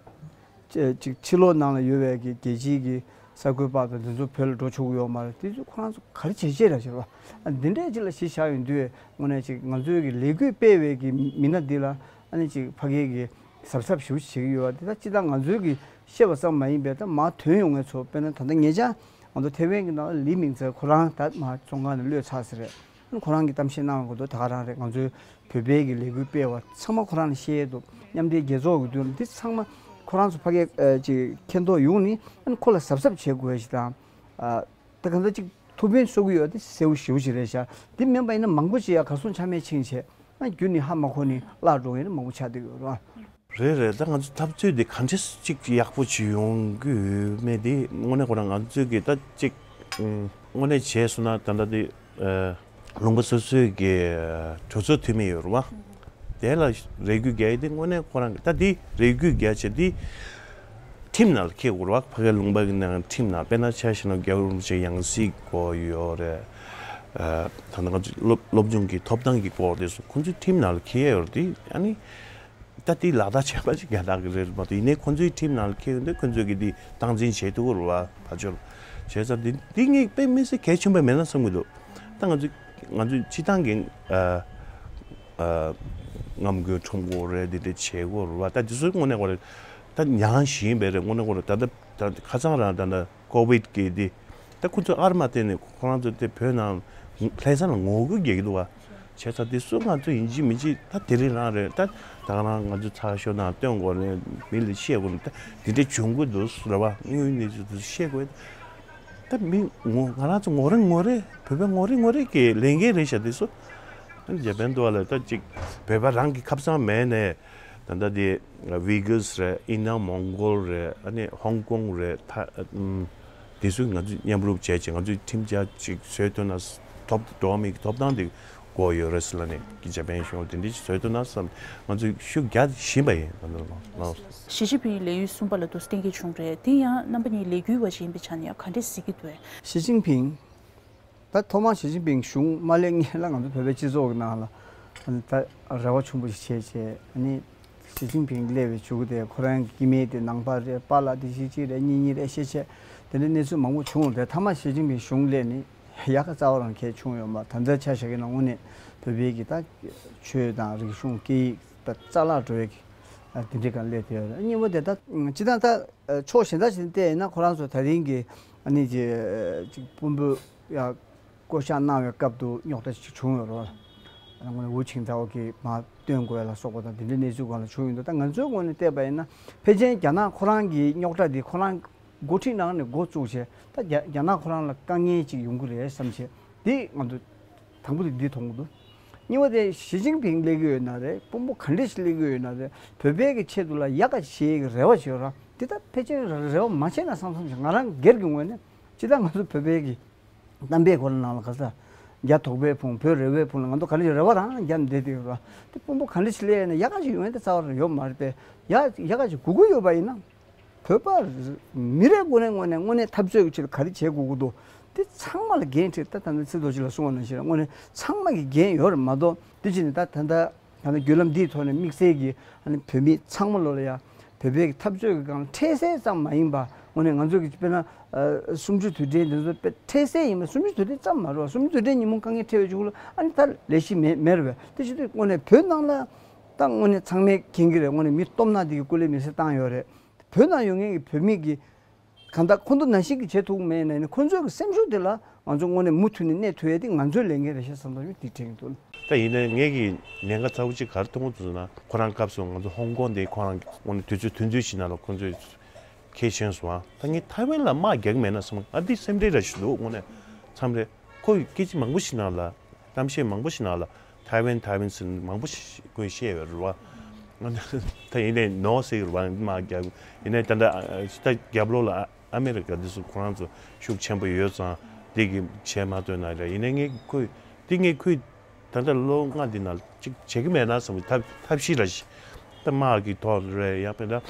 ཅེ་ཅིག་ཕྱི་ལོགས་ནང་ལ་ཡོད་པའི་གི་རྒྱལ་སྤྱིའི་གི་གསར་འགོད་པ་དང་དེ་ཚོ་བོད་ལ་འགྲོ་ཆོག་གི་ཡོད་མ་རེད། དེ་ཚོ་ཁོ་རང་ཚོ་ག་རེ་བྱེད་བྱེད་ར་བྱེད་པ། ཨ་འདི་འདྲའི་ཅིག་ལ་གཞི་བཞག་ཡོང་དུས་དངོས་གནས་ཅིག་ང་ཚོའི་གི་ལས་འགུལ་སྤེལ་བའི་གི་མི་སྣ་འདི་ལ་ཨ་ནི་ཅིག་ཕ་གིའི་གི་ གཟབ་གཟབ་ཞེ་པོ་ཅིག་བྱེད་ཀྱི་ཡོད་པ་དེ། ད་སྤྱིར་བཏང་ང་ཚོའི་གི་བཤད་པ་ཙམ་མ་ཡིན་པའི་ད་མར་ཐོན་ཡོང་མཁན་ཚོ། དཔེར་ན་ད་ལྟ་ཉེ་ཆར་ང་ཚོ་ཐེ་ཝན་གྱི་ནང་ལི་མིང་ཚེ་ཁོ་རང་ད་མར་བཙོན་ཁང་ནས་གློད་ཚར་ཟེར་རེད། ཁོ་རང་གིས་གཏམ་བཤད་གནང་དགོས་འདུག་ད་ག་རང་རེད། ང་ཚོའི་བོད་པའི་གི་ལས་འགུལ་སྤེལ་བ་ཚང་མ་ཁོ་རང་ལ་བཤད་ཡས་འདུག་མཉམ་འབྲེལ་རྒྱལ་ཚོགས་ཀྱི་མདུན་ལ་འདི་ཚང་མ་ཁོ་རང་ཚོ་ཕ་གིར་ཅིག་མཁྱེན་རྟོགས་ཡོང་ནས། ཨ་ནི་ཁོ་ལ་གཟབ་གཟབ་བྱེད་དགོས་ཡ་ཞིག་དང་། ཨ། ད་གང་ལྟར་ཅིག་ཐུགས་ཕན་གསོ་གི་ཡོད་དེ་གསལ་བོ་ཞེ་པོ་ཞིག་རེད་ཤག་འདི་མིན་པ་ཡིན་ན་མང་པོ་ཞིག་ཡ་གར་སོང་ཆ་མེད་ཕྱིན་བྱས། ཨ། རྒྱུ་ནི་ཧ་མ་གོ་ནས་བརླག་འགྲོ་མཁན་མང་པོ་ཆགས་བསྡད་ཡོད་རེད། རེད་རེད། ད་ང་ཚོ་འཐབ་རྩོད་འདི་ག་འདྲས་ཅིག་ཡག་པོ་ཅིག་ཡོང་གི་ཡོད་མེད་དེ་དངོས་གནས་ཁོ་རང་ང་ཚོས་ཀྱི་ད་ཅིག་ཨུམ། དངོས་གནས་བྱས་སོང་ན་ད་ལྟ་དེ་ཨ། ལུང་པ་སོ་སོའི་གི་གྲོས་ཚོགས་འཐུས་མི་ཡོད་རེད་བ། དེ་ལ་རེ་སྐུལ་རྒྱག་ཡས་དེ་དངོས་གནས་ཁོ་རང་གི་ད་དེ་རེ་སྐུལ་རྒྱག་བྱས་དེ་ཁྲིམས་ནང་ལ་འཁེལ་དགོས་རེད་བ། ཕ་གིའི་ལུང་པ་གི་ནང་ཁྲིམས་ནང་དཔེར་ན་ཆ་བཞག་ན་རྒྱལ་བ་རིན་པོ་ཆེ་ཡང་སྲིད་སྐོར་ཡོད་རེད། ཨ། ད་ནང་ང་ཚོ་སློབ་སློབ་སྦྱོང་གི་ཐོབ་ཐང་གི་སྐོར་དེ་ཚོ་ཁོང་ཚོའི་ཁྲིམས་ནང་ལ་འཁེལ་ཡས་ཡོད་རེད་དེ། ཨ་ནི། ད་དེ་ལག་བསྟར་བྱས་པ་ཞིག་རྒྱ་ནག་གི་རེད་མ་གཏོགས། ཡིན་ནའི་ཁོ་ཚོའི་ཁྲིམས་ནང་ལ་འཁེལ་ཡོང་དུས་ཁོ་ཚོས་ཀྱི་དེ་སྟངས་འཛིན་བྱེད་ཐུབ་ཀྱི་རེད་བ། ཕར་ཕྱོགས་ལ་བྱས་ཙང་དེ་དེ་ངས་དཔེ་མི་སྲིད་གལ་ཆེན་པོ་མེད་ན་བསམ་གྱི་འདུག་ད་ང་ཚོས་ང་ཚོས་སྤྱི་བཏང་གི་ཨ་ཨ་རྔམ་རྒོལ་ཁྲོམ་སྐོར་རེད། དེ་འདྲ་བྱེད་དགོས་རེད་བ། ད་དེ་ཚོ་དངོས་གནས་ཁོ་རེད། ད་ཉང་ཞིག་ཡིན་པས་རེད། དངོས་གནས་ཁོ་རེད། ད་ད་ད་ཁ་སང་རང་ད་ད་ཀོ་བིད་ཀྱི་དེ། ད་ཁོ་ཚོས་ཨར་མ་བཏོན་ནས་ཁོ་རང་ཚོ་དེ་བོད་ནང་ལྷ་ས་ལ་ངོ་རྒོལ་རྒྱག་གི་འདུག་བ། བྱས་ཙང་དེ་སུ་ང་ཚོ་ཡིན་གཅིག་མིན་གཅིག་ད་དེ་རིང་རང་རེད། ད་ད་ག་རང་ང་ཚོ་ཚགས་ཤོག་ནང་བཏོན་དགོས་རེད། མི་ལ་བཤད་དགོས་རེད། ད་དེ་འདྲ་བྱུང་གི་འདུག་རེད་བ། དངོས་ཡོད་གནས་ཚུལ་དེ་ཚོ་བཤད་དགོས། ད་མི་ངོ་ང་རང་ཚོ་ངོ་རེ་ངོ་རེ་བོད་པ་ངོ་རེ་ངོ་རེ་གི་ལས་འགན་རེད་ཤག་དེ་ཚོ། ཨ་ནི་འཇར་པན་འདུག་བ་ལ་ད་ཅིག་བོད་པ་རང་གི་ཁབ་གཙང་མེད་ནས། ད་ལྟ་དེ་ཝི་གྷར་རེད། ཨིན་ནན་མོང་གོལ་རེད། ཨ་ནི་ཧོང་ཀོང་རེད། ཐ་ཨ་ཨུམ། དེ་ཚོས་ང་ཚོས་མཉམ་རུབ་བྱས་བྱས་ང་ཚོས་ཁྲིམས་འཆར་ཅིག་བཟོས་ཐུབ་ན། ཐོབ་འགྲོ་བ་མིའི་ཐོབ་ཐང་དེ་དགོས་ཡོད་རེད་ཟེར་ལབ་ནས་ཀྱི་འཇར་པན་གཞུང་དེ་འདྲ་ཞིག་བཟོས་ཐུབ་ན་བསམ། ང་ཚོས་ཤུགས་རྒྱག་བཞིན་པ་ཡིན། ད་ལྟ་ལ་ལ། ཞི་ཅིན་ཕིང་ལས་ཡུན་གསུམ་པ་ལ་དུ་གཏན་འཁེལ་བྱུང་རེད། དེ་ཡང་རྣམ་པ་གཉིས་ལས་འགུལ་བ་ཞིག་ཡིན་པའི་ཆ་ནས་ཡང་ག་འདྲས་གཟིགས་ཀྱི་འདུག་ཞི་ཅིན་ཕིང་། ད་ཐོག་མར་ཞི་ཅིན་ཕིང་གཞུང་མ་སླེབས་སྔོན་ལ་ང་ཚོ་བོད་པའི་སྤྱི་ཚོགས་ཀྱི་ནང་ལ་ད་རེ་བ་ཆེན་པོ་ཞིག་བྱས་བྱས། ཨ་ནི་ཞི་ཅིན་ཕིང་སླེབས་པའི་མཇུག་དེ་ཁོ་རང་གི་སྐྱེ་དམན་དེ་ནང་པ་རེད། པཱ་ལགས་དེ་གཞིས་བྱེས་རེད། གཉེན་ཉེ་རེད། ཤེས་བྱས་དེ་འདྲའི་གནས་ཚུལ་མང་པོ་བྱུང་རེད། མཐའ་མ་ཞི་ཅིན་ཕིང་གཞུང་སླེབས་ནས་ཡག་ག་རྩ་བ་རང་གལ་བྱུང་ཡོད་མ། ད་ལྟའི་ཆ་བཞག་གི་ན་དངོས་གནས་བོད་པའི་གི་ད་ཆོས་དང་རིག་གཞུང་སྐད་ཡིག་ད་རྩ་བརླག་འགྲོ་བའི་གི་དེ་འདྲའི་སྒང་སླེབས་བསྡད་ཡོད་རེད། གཉིས་པ་དེ་ད་སྤྱིར་བཏང་ད་ཕྱོགས་གཞན་དག་ཅིག་ནས་བལྟས་ཡིན་ན་ཁོ་རང་ཚོ་ད་རིང་གི་ཨ་ནི་ཅིག་དཔོན་པོ་ཡ་བསྐོ་བཞག་གནང་བའི་སྐབས་དུ་རྙོག་དྲ་ཅིག་བྱུང་ཡོད་རེད། དངོས་གནས་ཝུ་ཆིང་ཐའོ་གིས་མར་བཏོན་དགོས་ལ་སོགས་པ་དང་དེ་འདྲའི་གནས་ཚུལ་སྒང་ལ་བྱུང་ཡོད་འདུག་ད་ང་ཚོའི་ངོས་ནས་བལྟས་པ་ཡིན་ན་ཕལ་ཆེར་རྒྱ་ནག་ཁོ་རང་གི་རྙོག་དྲ་འདི་ཁོ་རང་འགོ་ཁྲིད་ནང་ནས་འགོ་བཙུགས་བྱས། ད་རྒྱ་རྒྱ་ནག་ཁོ་རང་ལ་དཀའ་ངལ་ཅིག་ཡོང་གི་རེད་བསམ་བྱས། འདི་ང་ཚོ་དང་པོ་དེ་འདི་མཐོང་གི་འདུག་གཉིས་པ་དེ་ཞི་ཅིན་ཕིང་སླེབས་ཀྱི་ཡོད་ན་རེད། དཔོན་པོ་ག་འདྲ་ཞིག་སླེབས་ཀྱི་ཡོད་ན་རེད། བོད་པའི་གི་ཆེད་དུ་ལ་ཡག་ག་ཞིག་བྱེད་ཀྱི་རེ་བ་བྱེད་རོགས། འདི་ད་ཕལ་ཆེར་རེ་བ་མ་བྱས་ན་བསམ་བསམ་བྱས། ང་རང་སྒེར་གྱི་ངོས་ནས་ཅི་ད་ང་ཚོ་བོད་པའི་གི་གཏམ་དཔེ་སྐོར་ནང་ལ་ག་ས་རྒྱ་དོག་པའི་ཕུང་བོད་རེ་བའི་ཕུང་ལ་ང་ཚོ་ག་འདྲ་ཞིག་རེ་བ་རང་རྒྱབ་བསྡད་དེ་ཡོད་ར། དེ་དཔོན་པོ་ག་འདྲ་ཞིག་སླེབས་ཡོད་ན་ཡག་ག་ཞིག་ཡོང་ཡ་དེ་རྩ་བ་རང་ཡོད་མ་རེད་པས། ཡག་ཡག་ག་ཞིག་དགོས་ཀྱི་ཡོད་པ་ཡིན་ན། བོད་པ་མི་རེ་ངོས་ནས་ངོས་ནས་ངོས་ནས་འཐབ་རྩོད་ཀྱི་ཆེད་དུ་ག་རེ་བྱེད་དགོས་ཀྱི་འདུག་དེ་ཚང་མ་ལ་འགན་འཁྲི། ད་ད་ནི་ཚེ་རྡོ་རྗེ་ལགས་གསུངས་པ་ནང་བཞིན་ལ་དངོས་གནས་ཚང་མ་གི་འགན་ཡོད་རེད་མ་གཏོགས། དེ་བྱས་ནས་ད་ད་ལྟ་ད་ནི་བརྒྱུད་ལམ་འདིའི་ཐོག་ནས་དམིགས་བསལ་གྱི་ཨ་ནི་བོད་མི་ཚང་མ་ལོ་ལ་ཡ་བོད་པའི་གི་འཐབ་རྩོད་ཀྱི་སྒང་ལ་འཕྲལ་སེལ་ཙམ་མ་ཡིན་པ། དངོས་གནས་ང་ཚོ་གི་དཔེར་ན་ཨ་གསུམ་བཅུ་དུས་དྲན་འདི་ཚོ་དཔེ་འཕྲལ་སེལ་ཡིན་པ། གསུམ་བཅུ་དུས་དྲན་ཙམ་མ་རེད་བ། གསུམ་བཅུ་དུས་དྲན་ཉིན་མོ་དཀའ་ངལ་འཕྲད་པའི་གཞུག་ལ་ཨ་ནི་ད་ལས་གཞི་མེད་མེད་རེད་བས། དེ་བྱེད་དུས་དངོས་གནས་བོད་ནང་ལ་ད་དངོས་གནས་ཚང་མས་མཁྱེན་གྱི་རེད། དངོས་གནས་མི་སྟོབས་ན་འདི་གི་སྐུ་ལས་མེ་སྲེག་བཏང་ཡོད་རེད། བོད་ནང་ཡོད་མཁན་གྱི་བོད་མི་གི་གང་ལྟར་ཁོང་ཚོ་ནང་བཞིན་གྱི་བྱེད་ཐུབ་མེད་ན་ནི་ཁོང་ཚོའི་གི་སེམས་ཤུགས་དེ་ལ་ང་ཚོ་དངོས་གནས་མུ་མཐུད་ནས་གནས་ཐུབ་ཡས་དེ་ང་ཚོའི་ལས་འགན་རེད་ཤག་བསམ་བསམ་ཞིག་དེ་དྲན་གྱི་འདུག་ད་ཡིན་ནའི་ངས་ཀྱི་ཉེན་ཁ་ཚ་བོ་གཅིག་ག་རེ་མཐོང་གི་འདུག་ཟེར་ན། ཁོ་རང་སྐབས་སུ་ང་ཚོ་ཧོང་ཀོང་དེ་ཁོ་རང་གི་དངོས་གནས་དུས་ཚོད་ཐུང་ཐུང་ཞིག་ནང་ལ་ཁོ་ཚོས་ཁས་ཆེན་སོང་ཨ། ད་ངས་ཐའེ་ཝན་ལ་དམག་རྒྱག་གི་མེད་ན་བསམ། ང་འདི་སེམས་ཁྲལ་ར་ཞིག་འདུག་དངོས་གནས་མཚམས་རེ་ཁོ་ཡི་སྐད་ཆ་མང་པོ་ཞིག་ནང་ལ། གཏམ་བཤད་མང་པོ་ཞིག་ནང་ལ་ཐའེ་ཝན་ཐའེ་ཝན་ཟེར་མང་པོ་ཞིག་ཁོས་བཤད་ཡོད་རེད་བ། ད་ཡིན་ནའི་ནོ་ཟེར་གྱི་རེད་བ། མ་རྒྱབ་ཡིན་ནའི་ད་ལྟ་ད་རྒྱབ་ལོགས་ལ་ཨ་མེ་རི་ཀ་འདི་ཚོ་ཁོ་རང་ཚོ་ཤུགས་ཆེན་པོ་ཡོད་ཙང་འདི་གི་བྱས་མ་ཐུབ་ན་རེད། ཡིན་ནའི་ངས་ཁོས་འདི་ངས་ཁོས་ད་ལྟ་ལོ་ལྔ་འདི་ནང་ཅིག་བྱེད་ཀྱི་མེད་ན་བསམ་གྱི། ཐབས་ཐབས་ཤེས་ར་ཞིག་ད་དམག་གི་ཐོག་རེད། ཡང་དཔེར་ན་ག་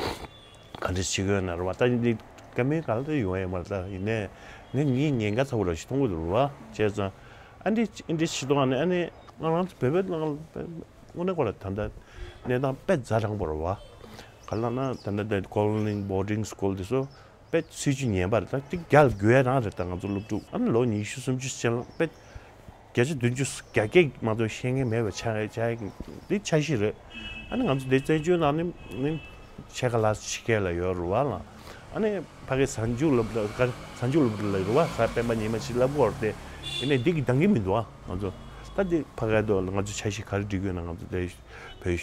འདྲ་བྱེད་ཀྱི་ཡོད་ན་རེད་བ། ད་འདི་བཀའ་མོལ་ག་ལ་ད་ཡོང་ཡ་མ་རེད། ད་ཡིན་ནའི་ངས་ངས་ཉེན་ཁ་ཚ་བོ་ར་ཞིག་མཐོང་གི་འདུག་རེད་བ། བྱས་ཙང་། ཨ་འདི་འདི་ཕྱི་ཐོག་ནས་ཨ་ནི་ང་རང་ཚོ་བོད་པའི་ནང་དངོས་གནས་ཁོ་ལ་ད་ལྟ་གནས་སྟངས་དཔེ་ཛ་དྲག་པོ་རེད་བ། ག་ལ་ན་ད་ལྟ་དེ་ཀོ་ལོ་ནིང་བོར་ཌིང་སི་ཀུལ་དེ་ཚོ་དཔེ་སྲིད་ཇུས་ངན་པ་རེད། ད་དེ་རྒྱ་ལ་དགོས་ཡ་རང་རེད། ད་ང་ཚོ་སློབ་ཕྲུག་ཨ་ནི་ལོ་ཉི་ཤུ་སུམ་ཅུ་ཅན་ལ་དཔེ་བརྒྱ་ཆ་བདུན་ཅུ་བརྒྱ་སྐད་མ་གཏོགས་ཤེས་མཁན་མེད་པ་ཆགས་ཆགས་འདི་འཆར་གཞི་རེད། ཨ་ནི་ང་ཚོ་དེ་བཙན་བྱོལ་ནང་ནི་ནི་ཕྱེད་ཀ་ལྷག་ཕྱི་རྒྱལ་ལ་ཡོད་རེད་བ་ལ། ཨ་ནི་ཕ་གི་གཟའ་མཇུག་སློབ་གྲྭ་ག་གཟའ་མཇུག་སློབ་གྲྭ་ལ་རེད་བ། གཟའ་སྤེན་པ་ཉི་མ་ཞིག་བསླབ་ཀྱི་ཡོད་རེད་དེ། ཡིན་ནའི་འདི་གི་འདང་གི་མི་འདུག་ཨ། ང་ཚོ་ད་འདི་ཕ་གི་དུ་ང་ཚོ་འཆར་གཞི་ག་རེ་སྒྲིག་གི་ཡོད་ན། ང་ཚོ་དེ་བོད་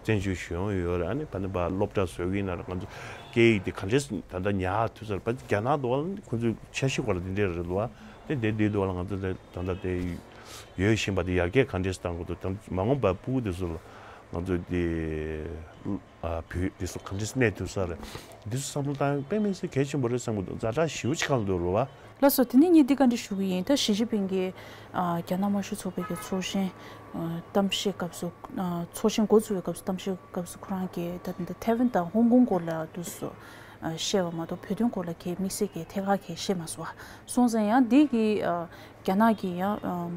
བཙན་བྱོལ་གཞོན་ཡོད་རེད། ཨ་ནི་ཕ་ནི་ཕ་སློབ་གྲྭ་བཟོ་གི་ཡིན་ན་རེད། ང་ཚོ་སྐད་ཡིག་དེ་ག་འདྲས་ད་ལྟ་ཉར་ཐུབ་ས་རེད། ཕ་རྒྱ་ནག་དུ་བ་ལ་ཁོ་ཚོའི་འཆར་གཞི་སྐོར་ལ་དེ་འདྲས་རེད་འདུག་ཨ། དེ་དེ་དེ་དུ་བ་ལ་ང་ཚོ་དེ་ད་ལྟ་དེ་ཡོད་བཞིན་པ་དེ་ཡར་རྒྱས་ག་འདྲས་བཏང་དགོས་འདུག་ད་མ་འོངས་པ་ཕྲུ་གུ་དེ་ཚོ་ལ་ང་ཚོ་དེ་ཨ་བོད་དེ་ཚོ་ག་འདྲས་གནས་ཐུབ་ས་རེད། དེ་ཚོ་བསམ་བློ་བཏང་ཡ་དཔེ་མི་སྲིད་གལ་ཆེན་པོ་རེད་བསམ་གི་འདུག་ཛ་དྲག་ཞེ་པོ་ཅིག་ཁག་འདུག་རེད་བ། ལགས་སོ། དེ་ནས་ངས་འདི་བཀའ་འདྲི་ཞུ་གི་ཡིན། ད་ཞི་ཅིན་ཕིང་གིས་ཨ་རྒྱ་ནག་དམར་ཤོག་ཚོགས་པའི་གི་ཚོགས་ཆེན་ཨ་གཏམ་བཤད་སྐབས་སུ་ཨ་ཚོགས་ཆེན་འགོ་ཚུགས་པའི་སྐབས་སུ་གཏམ་བཤད་སྐབས་སུ་ཁོ་རང་གིས་ད་ད་ཐའེ་ཝན་དང་ཧོང་ཀོང་སྐོར་ལ་དུས་སུ་ཨ་བཤད་པ་མ་གཏོགས་བོད་དོན་སྐོར་ལ་གི་དམིགས་བསལ་གྱི་ཐད་ཀར་གྱི་བཤད་མ་སོང་བ། སོང་ཙང་ཡང་འདི་གི་ཨ་རྒྱ་ནག་གིས་ཡང་ཨ་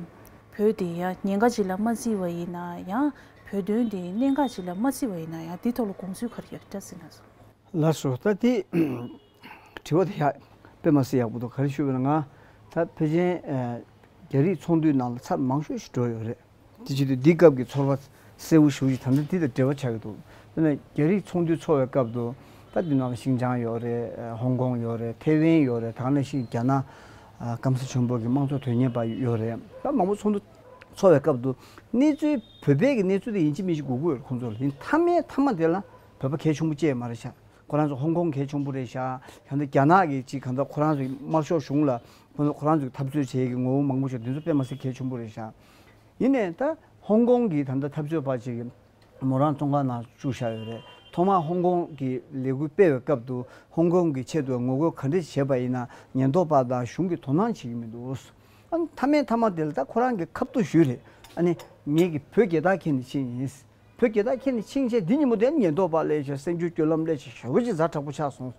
བོད་དེ་ཡང་ཉེན་ཁ་ཅིག་ལ་མ་བརྩིས་པ་ཡིན་ན་ཡང་བོད་དོན་དེ་གནད་འགག་ཅིག་ལ་མ་བརྩིས་པ་ཡིན་ན་ཡང་འདི་ཐོག་ལ་དགོངས་ཚུལ་ག་རེ་ཡོད་བཀྲ་ཤིས་ལགས་སོ། ལགས་སོ། ད་དེ་དྲི་བ་དེ་ཡག་དཔེ་མ་སྲིད་ཡག་པོ་འདུག་ག་རེ་ཞུས་པ་ན་ང་ད་ཕལ་ཆེར་ཨ་རྒྱ་རིགས་ཚོགས་འདུའི་ནང་ལ་ཚར་མང་ཤོས་ཤིག་འགྲོ་ཡོད་རེད། དེ་བྱེད་དུས་འདི་སྐབས་ཀྱི་ཚོར་བ་གསལ་བོ་ཞེ་པོ་ཞིག་ད་ལྟ་འདི་དང་འབྲེལ་བ་ཆགས་ཀྱི་འདུག་དཔེར་ན་རྒྱ་རིགས་ཚོགས་འདུ་ཚོགས་པའི་སྐབས་དུ་ད་འདི་ནང་ལ་ཤིན་ཅང་ཡོད་རེད། ཧོང་ཀོང་ཡོད་རེད། ཐའེ་ཝན་ཡོད་རེད། ད་ག་ནང་བཞིན་རྒྱ་ནག་ཨ་སྐམ་ས་ཆེན་པོ་གི་དམངས་གཙོ་དོན་གཉེར་བ་ཡོད་རེད། ད་མང་པོ་ཚོགས་འདུ་ཚོགས་པའི་སྐབས་དུ་གནས་ཚུལ་བོད་པའི་གི་གནས་ཚུལ་དེ་ཡིན་གཅིག་མིན་གཅིག་དགོས་ཀྱི་ཡོད་རེད་ཁོང་ཚོ་ལ། ཡིན་མཐའ་མའི་མཐའ་མ་དེ་ལ་བོད་པ་གལ་ཆེན་པོ་ཅིག་མ་རེད་ཤག་ཁོ་རང་ཚོ་ཧོང་ཀོང་གལ་ཆེན་པོ་རེད་ཤག་ད་ལྟ་རྒྱ་ནག་གི་ཅིག་གང་ལྟར་ཁོ་རང་ཚོའི་དམར་ཤོག་གཞུང་ལ་ཁོ་ཚོ་ཁོ་རང་ཚོའི་འཐབ་རྩོད་བྱེད་ཀྱི་ངོ་བོ་མང་པོ་ཞིག་འདི་ཚོ་དཔེ་མ་སྲིད་གལ་ཆེན་པོ་རེད་ཤག་ཡིན་ནའི་ད་ཧོང་ཀོང་གི་ད་ལྟ་འཐབ་རྩོད་པ་ཅིག་གི་མོ་རང་བཙོན་ཁང་ནང་བཅུག་བཞག་ཡོད་རེད། ཐོག་མར་ཧོང་ཀོང་གི་ལས་འགུལ་སྤེལ་བའི་སྐབས་དུ་ཧོང་ཀོང་གི་ཆེད་དུ་ངོ་རྒོལ་ག་འདྲ་བྱས་པ་ཡིན་ན་ཉེན་རྟོག་པ་དང་གཞུང་གིས་དོ་སྣང་བྱེད་ཀྱི་མི་འདུག་ཨ་ནི་མཐའ་མའི་མཐའ་མ་དེ་ལ་ད་ཁོ་རང་གིས་ཁ་ཐུག་ཞུས་རེད། ཨ་ནི་ངེད་ཀྱིས་བོད་རྒྱལ་དར་འཁྱེར་ནས་ཕྱིན་ཡིན། བོད་རྒྱལ་དར་འཁྱེར་ནས་ཕྱིན་བྱས་འདི་ཉིན་མོ་དེ་ཉེན་རྟོག་པ་སླེབས་བྱས་གསར་འགྱུར་བརྒྱུད་ལམ་སླེབས་བྱས་ཞེ་པོ་ཅིག་ཛ་དྲག་པོ་ཆགས་སོང་།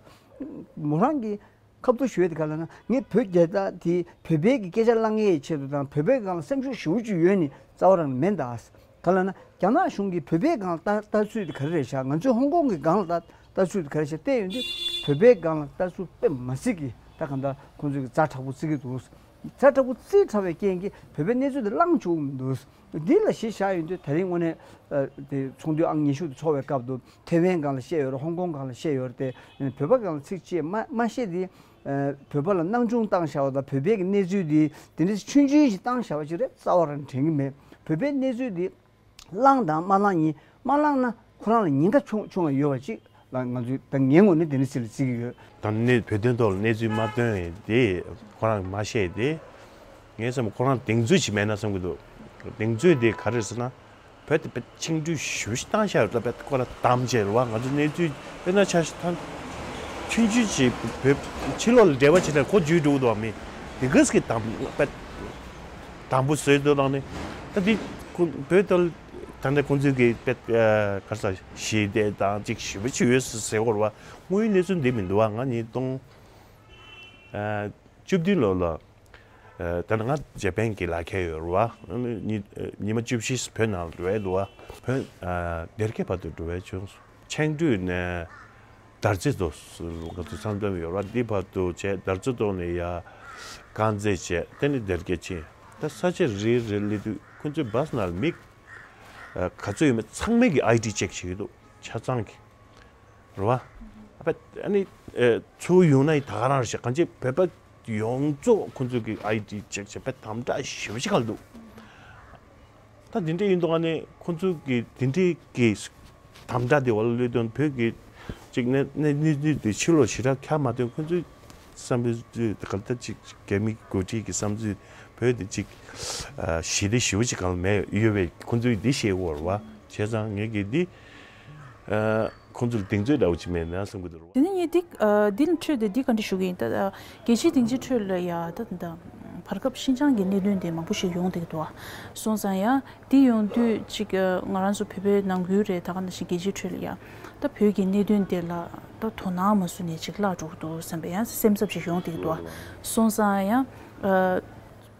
མོ་རང་གིས་ཁ་ཐུག་ཞུས་དེ་ག་ལ་ན་ངས་བོད་རྒྱལ་དར་དེ་བོད་པའི་གི་སྐད་ཆ་བླང་ཡས་ཆེད་དུ་དང་བོད་པའི་སྒང་ལ་སེམས་ཤུགས་ཞེ་པོ་ཅིག་ཡོད་ནི་རྩ་བ་རང་མེད་ད། ག་ལ་ན་རྒྱ་ནག་གཞུང་གིས་བོད་པའི་སྒང་ལ་ལྟ་ལྟ་ཚུལ་དེ་ག་རེ་རེད་ཤག་ང་ཚོས་ཧོང་ཀོང་གི་སྒང་ལ་ལྟ་ལྟ་ཚུལ་དེ་ག་རེ་ཤག་བལྟས་ཡོང་དུས་བོད་པའི་སྒང་ལ་ལྟ་ཚུལ་དཔེ་མ་སྲིད་ཀྱི་ད་གང་ལྟར་ཁོང་ཚོས་ཀྱི་ཛ་དྲག་པོ་བརྩི་གི་འདུག་ཛ་དྲག་པོ་བརྩི་དྲགས་པའི་རྐྱེན་གྱིས་བོད་པའི་གནས་ཚུལ་དེ་བླང་བཅུག་མི་འདུག་འདི་ལ་གཞི་བཞག་ཡོང་དུས་ད་རིང་དངོས་གནས་ཨ་དེ་ཚོགས་འདུ་ཨང་ཉི་ཤུ་དེ་ཚོགས་པའི་སྐབས་དུ་ཐེ་ཝན་སྒང་ལ་བཤད་ཡོད་རེད། ཧོང་ཀོང་སྒང་ལ་བཤད་ཡོད་རེད་དེ། བོད་པ་སྒང་ལ་ཚིག་གཅིག་མ་མ་བཤད་དེ་ཨ་བོད་པ་ལ་སྣང་ཆུང་བཏང་བཞག་པ་དང་བོད་པའི་གི་གནས་ཚུལ་དེ་དེ་འདྲ་ཆུང་ཆུང་ཞིག་བཏང་བཞག་པ་ཅིག་རེད། རྩ་བ་རང་དྲན་གྱི་མེད། བོད་པའི་གནས་ཚུལ་དེ་བླངས་དང་མ་བླངས་གཉིས། མ་བླངས་ན་ཁོ་རང་ལ་ཉེན་ཁ་ཆུང་ཆུང་བ་ཡོད་པ་ཅིག་ལ་ང་ཚོས་ད་ངའི་ངོས་ནས་དེ་འདྲ་ཞིག་ལ་བརྩི་གི་ཡོད། ད་ནི་བོད་དོན་ཐོག་ལ་གནས་ཚུལ་མ་བཏོན་ཡས་དེ་ཁོ་རང་མ་བཤད་དེ། ངའི་བསམ་ཁོ་རང་གདེང་ཚོད་ཅིག་མེད་ན་བསམ་གི་འདུག་གདེང་ཚོད་དེ་ག་རེ་ཟེར་ན། བོད་དེ་བོད་ཆིངས་འགྲོལ་ཞུ་ཞིག་བཏང་བཞག་ཡོད་ད། བོད་ཁོ་རང་དམ་བཅས་རེད་བ། ང་ཚོ་གནས་ཚུལ་དཔེར་ན་ཆ་ཞིག་ཐང་ཆུང་ཆུང་ཅིག་བོད་ཕྱི་ལོགས་ལ་འབྲེལ་བ་བྱེད་ན་ཁོ་འཇུས་འགྲོ་གི་འདུག་བ། མི་དེ་གས་ཀྱི་དམ་བོད་དམ་པོ་བཟོས་འདུག་དང་ནི། ད་འདི་ཁོ་བོད་དོན་ད་ལྟ་ཁོང་ཚོས་ཀྱི་བོད་ག་རེ་ཟེར་ཞི་བདེ་དང་ཅིག་ཞི་བ་ཅིག་ཡོད་ཟེར་ཟེར་བ་རེད་བ། དངོས་ཡོད་གནས་ཚུལ་འདི་མི་འདུག་བ། ང་ཉིས་སྟོང་བཅུ་བདུན་ལོ་ལ། ཨ་ད་ནི་ང་ཇ་པན་གྱི་ལག་ཁྱེར་ཡོད་རེད་བ། ཉི་ཉི་མ་བཅུ་བཞི་བོད་ནང་ལ་འགྲོ་ཡས་འདུག་བ། བོད་ཨ་སྡེར་ཁའི་བར་དུ་འགྲོ་ཡས་བྱུང་། ཆིངས་འགྲོལ་ནས་དར་རྩེ་དུ་ང་ཚོ་མཚམས་འདོན་ཡོད་རེད་བ། འདི་བར་དུ་བྱས་དར་རྩེ་ཐོག་ནས་ཡར་དཀར་མཛེས་བྱས་དེ་ནས་སྡེར་ཁའི་ཕྱིན། ད་ས་ཆ་རེ་རེ་སླེབས་དུས་ཁོ་ཚོའི་བཱས་ནང་ལ་མི་ཨ་ག་ཚོད་ཡོད་མེད་ཚང་མས་ཀྱི་ཨའི་ཌི་ཅེག་བྱེད་ཀྱི་འདུག་ཆ་ཚང་གི། རེད་བ། ཨ་ཕ་ཨ་ནི་ཨེ་ཚུར་ཡོང་ན་ཡི་ད་ག་རང་རེད་ཤག་གང་ཅི་བོད་པ་ཡོངས་རྫོགས་ཁོང་ཚོས་ཀྱི་ཨའི་ཌི་ཅེག་བྱས་པ་དམ་དྲག་ཞེ་པོ་ཅིག་ག་ལ་འདུག་ད་དེ་འདྲ་ཡིན་དུས་ཨ་ནི་ཁོང་ཚོས་ཀྱི་དེ་འདྲའི་ཀྱི་དམ་དྲག་དེ་བ་ལ་བློས་གཏོང་བོད་ཀྱི་ཅིག་གནས་གནས་གནས་ཚུལ་དེ་ཕྱི་ལོགས་ཞེ་དྲག་ཁྱབ་མ་ཐོན། ཁོང་ཚོའི་བསམ་ཚུལ་ག་ལ་ད་ཅིག་རྒྱ་མི་འགོ་ཁྲིད་ཀྱི་བསམ་ཚུལ་བོད་དེ་ཅིག་ཨ་ཞི་བདེ་ཞེ་པོ་ཅིག་གང་ལ་མེད་ཡོད་པས་ཁོང་ཚོས་འདི་བཤད་ཡོད་རེད་བ། བྱས་ཙང་ངས་ཀྱི་འདི། ཨ་ཁོང་ཚོར་གདེང་ཚོད་འདྲ་བོ་ཅིག་མེད་ན་བསམ་གྱི་འདུག་རོ། དེ་ནས་ངས་འདི་ཨ་འདི་ལ་འཕྲོས་ཏེ་འདི་བཀའ་འདྲི་ཞུ་གི་ཡིན། ད་ཨ་རྒྱལ་སྤྱིའི་སྡིངས་ཆའི་ཁྲོད་ལ་ཡ་ད་ད་བར་སྐབས་ཤིན་ཅང་གི་གནད་དོན་དེ་མང་པོ་ཞིག་ཡོང་བསྡད་ཀྱི་འདུག་ཨ། སོང་ཙང་ཡ་འདི་ཡོང་དུས་ཅིག་ཨ་ང་རང་ཚོ་བོད་པའི་ནང་ཁུལ་རེད། ད་ག་ནང་བཞིན་རྒྱལ་སྤྱིའི་ཁྲོད་ལ་ཡ་ད་བོད་ཀྱི་གནད་དོན་དེ་ལ་ད་དོ་སྣང་མ་བཟུང་ནས་ཅིག་བརླག་འགྲོ་གི་འདུག་བསམ་པའི་ཡང་སེམས་འཚབ་ཅིག་ཡོང་བསྡད་ཀྱི་འདུག་ཨ། སོང་ཙང་ཡ་ཨ་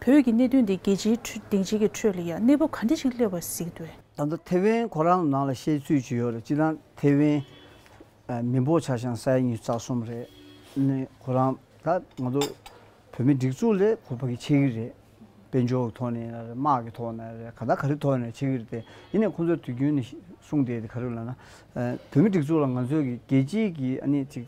བོད་ཀྱི་གནད་དོན་དེ་རྒྱལ་སྤྱིའི་ཁྲོད་སྡིངས་ཆའི་གི་ཁྲོད་ལ་ཡ་གནས་བབ་ག་འདྲ་ཞིག་སླེབས་པ་གཟིགས་འདུག་ད་ལྟ་ཐེ་ཝན་ཁོ་རང་ནང་ལ་བཤད་ཚུལ་ཅིག་ཡོད་རེད། སྤྱིར་བཏང་ཐེ་ཝན་ཨ་མི་འབོར་ཆ་བཞག་ས་ཡ་ཉི་ཤུ་རྩ་གསུམ་རེད། ནི་ཁོ་རང་ད་ང་ཚོ་བོད་མི་སྒྲིག་འཛུགས་ལས་ཁོ་ཕ་གི་ཆེ་གི་རེད། དཔལ་འབྱོར་གྱི་ཐོག་ནས་རེད། དམག་གི་ཐོག་ནས་རེད། ག་ད་ག་རེ་ཐོག་ནས་བྱེད་ཀྱི་རེད་དེ། ཡིན་ནའི་ཁོང་ཚོས་དུས་རྒྱུན་ནས་གསུངས་བསྡད་དེ་ག་རེ་ལབ་ན། ཨ་བོད་མི་སྒྲིག་འཛུགས་ལ་ང་ཚོས་ཀྱི་རྒྱལ་སྤྱིའི་གི་ཨ་ནི་ཅིག་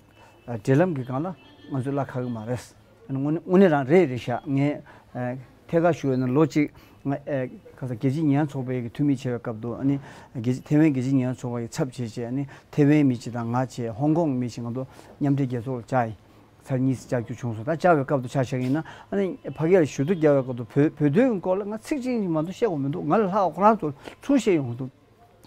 ཨ་འབྲེལ་ལམ་གྱི་སྒང་ལ་ང་ཚོས་གླ་ཁ་གི་མ་རེད། ཨ་ནི་དངོས་གནས་དངོས་གནས་རང་རེད་རེད་ཤག་ངས་ཨ་ཐད་ཀར་ཞུ་བ་ཡིན་ན་ལོ་གཅིག་ང་ཨ་ག་ས་རྒྱལ་སྤྱིའི་ཉེས་ཡངས་ཚོགས་པའི་གི་འཐུས་མི་བྱས་པའི་སྐབས་དུ། ཨ་ནི་རྒྱལ་སྤྱི་ཐེ་ཝན་རྒྱལ་སྤྱིའི་ཉེས་ཡངས་ཚོགས་པ་ཡི་ཚབ་བྱས་བྱས། ཨ་ནི་ཐེ་ཝན་མི་གཅིག་དང་ང་བྱས། ཧོང་ཀོང་མི་གཅིག་ང་ཚོ་མཉམ་འབྲེལ་རྒྱལ་ཚོགས་ལ་བཅར་ཡིན། ཚར་གཉིས་བཅར་རྒྱུ་བྱུང་སོང་། ད་བཅར་བའི་སྐབས་དུ་ཆ་བཞག་ཡིན་ན། ཨ་ནི་ཕ་གིར་ཞུ་གཏུག་རྒྱག་པའི་སྐབས་དུ་བོད་བོད་དོན་གྱི་སྐོར་ལ་ང་ཚིག་གཅིག་མ་གཏོགས་བཤད་དགོས་མི་འདུག་ང་ལ་ལྷག་ཁོ་རང་ཚོ་ཚུར་བཤད་ཡོང་གི་འདུག་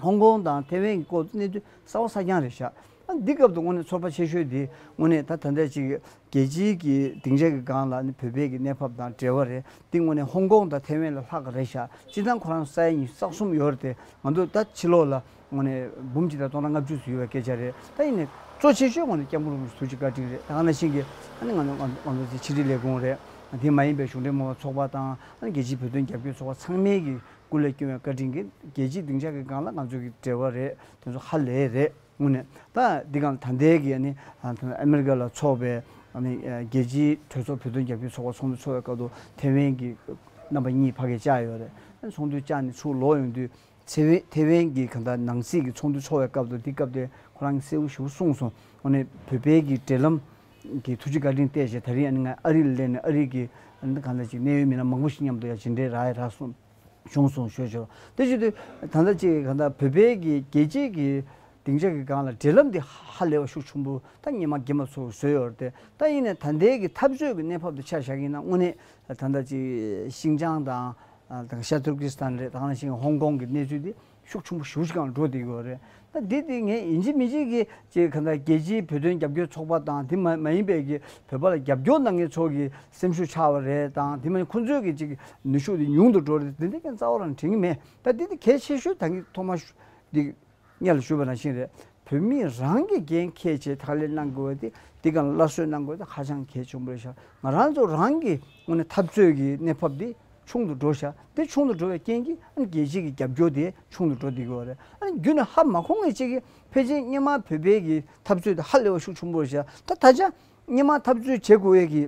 ཧོང་ཀོང་དང་ཐེ་ཝན་གྱི་སྐོར་དུ་གནས་ཚུལ་གསར་པ་གསར་རྐྱང་རེད་ཤག་ཨ་འདི་སྐབས་དུ་དངོས་གནས་ཚོར་བ་ཆེ་ཤོས་དེ་དངོས་གནས་ད་ད་ལྟ་ཅིག་རྒྱལ་སྤྱིའི་གི་སྡིངས་ཆ་གི་སྒང་ལ་ནི་བོད་པའི་གི་གནས་བབ་དང་འབྲེལ་བ་རེད། འདི་དངོས་གནས་ཧོང་ཀོང་དང་ཐེ་ཝན་ལ་ལྷག་གི་རེད་ཤག་སྤྱིར་བཏང་ཁོ་རང་ས་ཡ་ཉི་ཤུ་རྩ་གསུམ་ཡོད་རེད་དེ། ང་ཚོ་ད་ཕྱི་ལོགས་ལ་དངོས་གནས་འབུམ་གཅིག་དང་སྟོང་ཕྲག་ལྔ་བཅུ་ཙམ་ཡོད་པའི་སྐད་ཆ་རེད། ད་ཡིན་ནའི་གཙོ་ཆེ་ཤོས་དངོས་གནས་སྐྱབས་མགོན་རིན་པོ་ཆེ་ཐུགས་རྗེ་བཀའ་དྲིན་རེད། ད་ག་ནང་བཞིན་གྱི་ཨ་ནི་ང་ཚོ་ང་ཚོ་ཕྱི་དྲིལ་ལས་ཁུངས་རེད། དེ་མ་ཡིན་པའི་གཞུང་འབྲེལ་མ་དབང་ཚོགས་པ་དང་། ཨ་ནི་རྒྱལ་སྤྱིའི་བོད་དོན་རྒྱབ་སྐྱོར་ཚོགས་པ་ཚང་མས་ཀྱི་སྐུ་ལས་བསྐྱོན་པའི་བཀའ་དྲིན་གྱིས་རྒྱལ་སྤྱིའི་སྡིངས་ཆ་གི་སྒང་ལ་ང་ཚོ་གི་འབྲེལ་བ་རེད། དེ་ཚོ་ཧ་ལས་རེད། དངོས་གནས་ད་འདི་སྒང་ད་ལྟའི་གི་ཨ་ནི་ཨ་ཨ་མེ་རི་ཀ་ལ་འཚོགས་པའི་ཨ་ནི་ཨ་རྒྱལ་སྤྱིའི་གྲོས་ཚོགས་བོད་དོན་རྒྱབ་སྐྱོར་ཚོགས་པ་ཚོགས་འདུ་འཚོགས་པའི་སྐབས་དུ་ཐེ་ཝན་གྱི་རྣམ་པ་གཉིས་ཕ་གིར་བཅར་ཡོད་རེད། ཨ་ནི་ཚོགས་འདུ་བཅར་ནས་ཚུར་ལོག་ཡོང་དུས། ཐེ་ཝན་ཐེ་ཝན་གྱི་གང་ལྟར་ནང་སྲིད་ཀྱི་ཚོགས་འདུ་འཚོགས་པའི་སྐབས་དུ། འདི་སྐབས་དེ་ཁོ་རང་གིས་གསལ་པོ་ཞེ་པོ་གསུངས་སོང་། དངོས་གནས་བོད་པའི་གི་འབྲེལ་ལམ་གྱི་ཐུགས་རྗེ་བཀའ་དྲིན་བལྟས་བྱས། ད་རིང་ཨ་ནི་ང་ཨ་རི་ལ་སླེབས་ནས་ཨ་རི་གི་ཨ་ནི་གང་ལྟར་ཅིག་གནད་ཡོད་མི་སྣ་མང་པོ་ཞིག་མཉམ་དུ་ཡ་ཕྱི་འབྲེལ་རག་ཡ་རག་སོང་བྱུང་སོང་ཞུ་ཆོག་དེ་བྱེད་དུས་ད་ལྟ་ཅིག་གང་ལྟར་བོད་པའི་གི་རྒྱལ་སྤྱིའི་གི་སྡིངས་ཆ་གི་སྒང་ལ་འབྲེལ་ལམ་འདི་ཧ་ལས་པ་ཤུགས་ཆེན་པོ་ད་སྔོན་མ་རྒན་པ་ཚོས་བཟོས་ཡོད་རེད་དེ། ད་ཡིན་ནའི་ད་ལྟའི་གི་འཐབ་རྩོད་ཀྱི་གནས་བབ་དེ་ཆ་བཞག་ཡིན་ན་དངོས་གནས་ད་ལྟ་ཅིག་ཤིན་ཅང་དང་། ཨ་དང་ཤར་ཏུར་ཀི་སི་ཐན་རེད། ད་ག་ནང་བཞིན་ཧོང་ཀོང་གི་གནས་ཚུལ་འདི་ཤུགས་ཆེན་པོ་ཞེ་པོ་ཅིག་སྒང་འགྲོ་བསྡད་ཡོད་རེད། ད་འདི་འདི་ངས་ཡིན་གཅིག་མིན་གཅིག་གི་ཅིག་ག་འདྲ་རྒྱལ་སྤྱིའི་བོད་དོན་རྒྱབ་སྐྱོར་ཚོགས་པ་དང་། དེ་མ་མ་ཡིན་པའི་གི་བོད་པ་ལ་རྒྱབ་སྐྱོར་གནང་མཁན་ཚོ་གི་སེམས་ཤུགས་ཆག་པ་རེད་དང་། དེ་མ་ཡིན་ཁོང་ཚོས་གི་ཅིག་ནུས་ཤུགས་འདི་ཉུང་དུ་འགྲོ་རེད། འདི་འདི་ཀྱང་རྩ་བ་རང་དྲན་གི་མེད། ད་འདི་འདི་གལ་ཆེ་ཤོས་ད་གིན་ཐོག་མ་ཤུ་འདི་སྔོན་ལ་ཞུས་པ་ནང་བཞིན་རེད། བོད་མི་རང་གིས་འགན་འཁྱེར་བྱས་ཐག་ལེན་གནང་དགོས་པ་དེ། འདི་སྒང་ལ་སླར་གསོ་གནང་དགོས་དེ་ཧ་ཅང་གལ་ཆེན་པོ་རེད་ཤག་ང་རང་ཚོ་རང་གི་དངོས་གནས་འཐབ་རྩོད་ཀྱི་གནས་བབ་དེ་ཆུང་དུ་འགྲོ་ཤག་དེ་ཆུང་དུ་འགྲོ་བའི་རྐྱེན་གྱིས་ཨ་ནི་རྒྱལ་སྤྱི་གི་རྒྱབ་སྐྱོར་དེ་ཆུང་དུ་འགྲོ་བསྡད་ཀྱི་ཡོད་རེད། ཨ་ནི་རྒྱུན་ནས་ཧ་མ་གོ་མཁན་ཅིག་གིས་ཕལ་ཆེར་སྔོན་མ་བོད་པའི་གི་འཐབ་རྩོད་དེ་ཧ་ལས་པ་ཤུགས་ཆེན་པོ་རེད་ཤག་ད་ད་ཆ་སྔོན་མ་འཐབ་རྩོད་བྱེད་དགོས་ཡས་ཀྱི་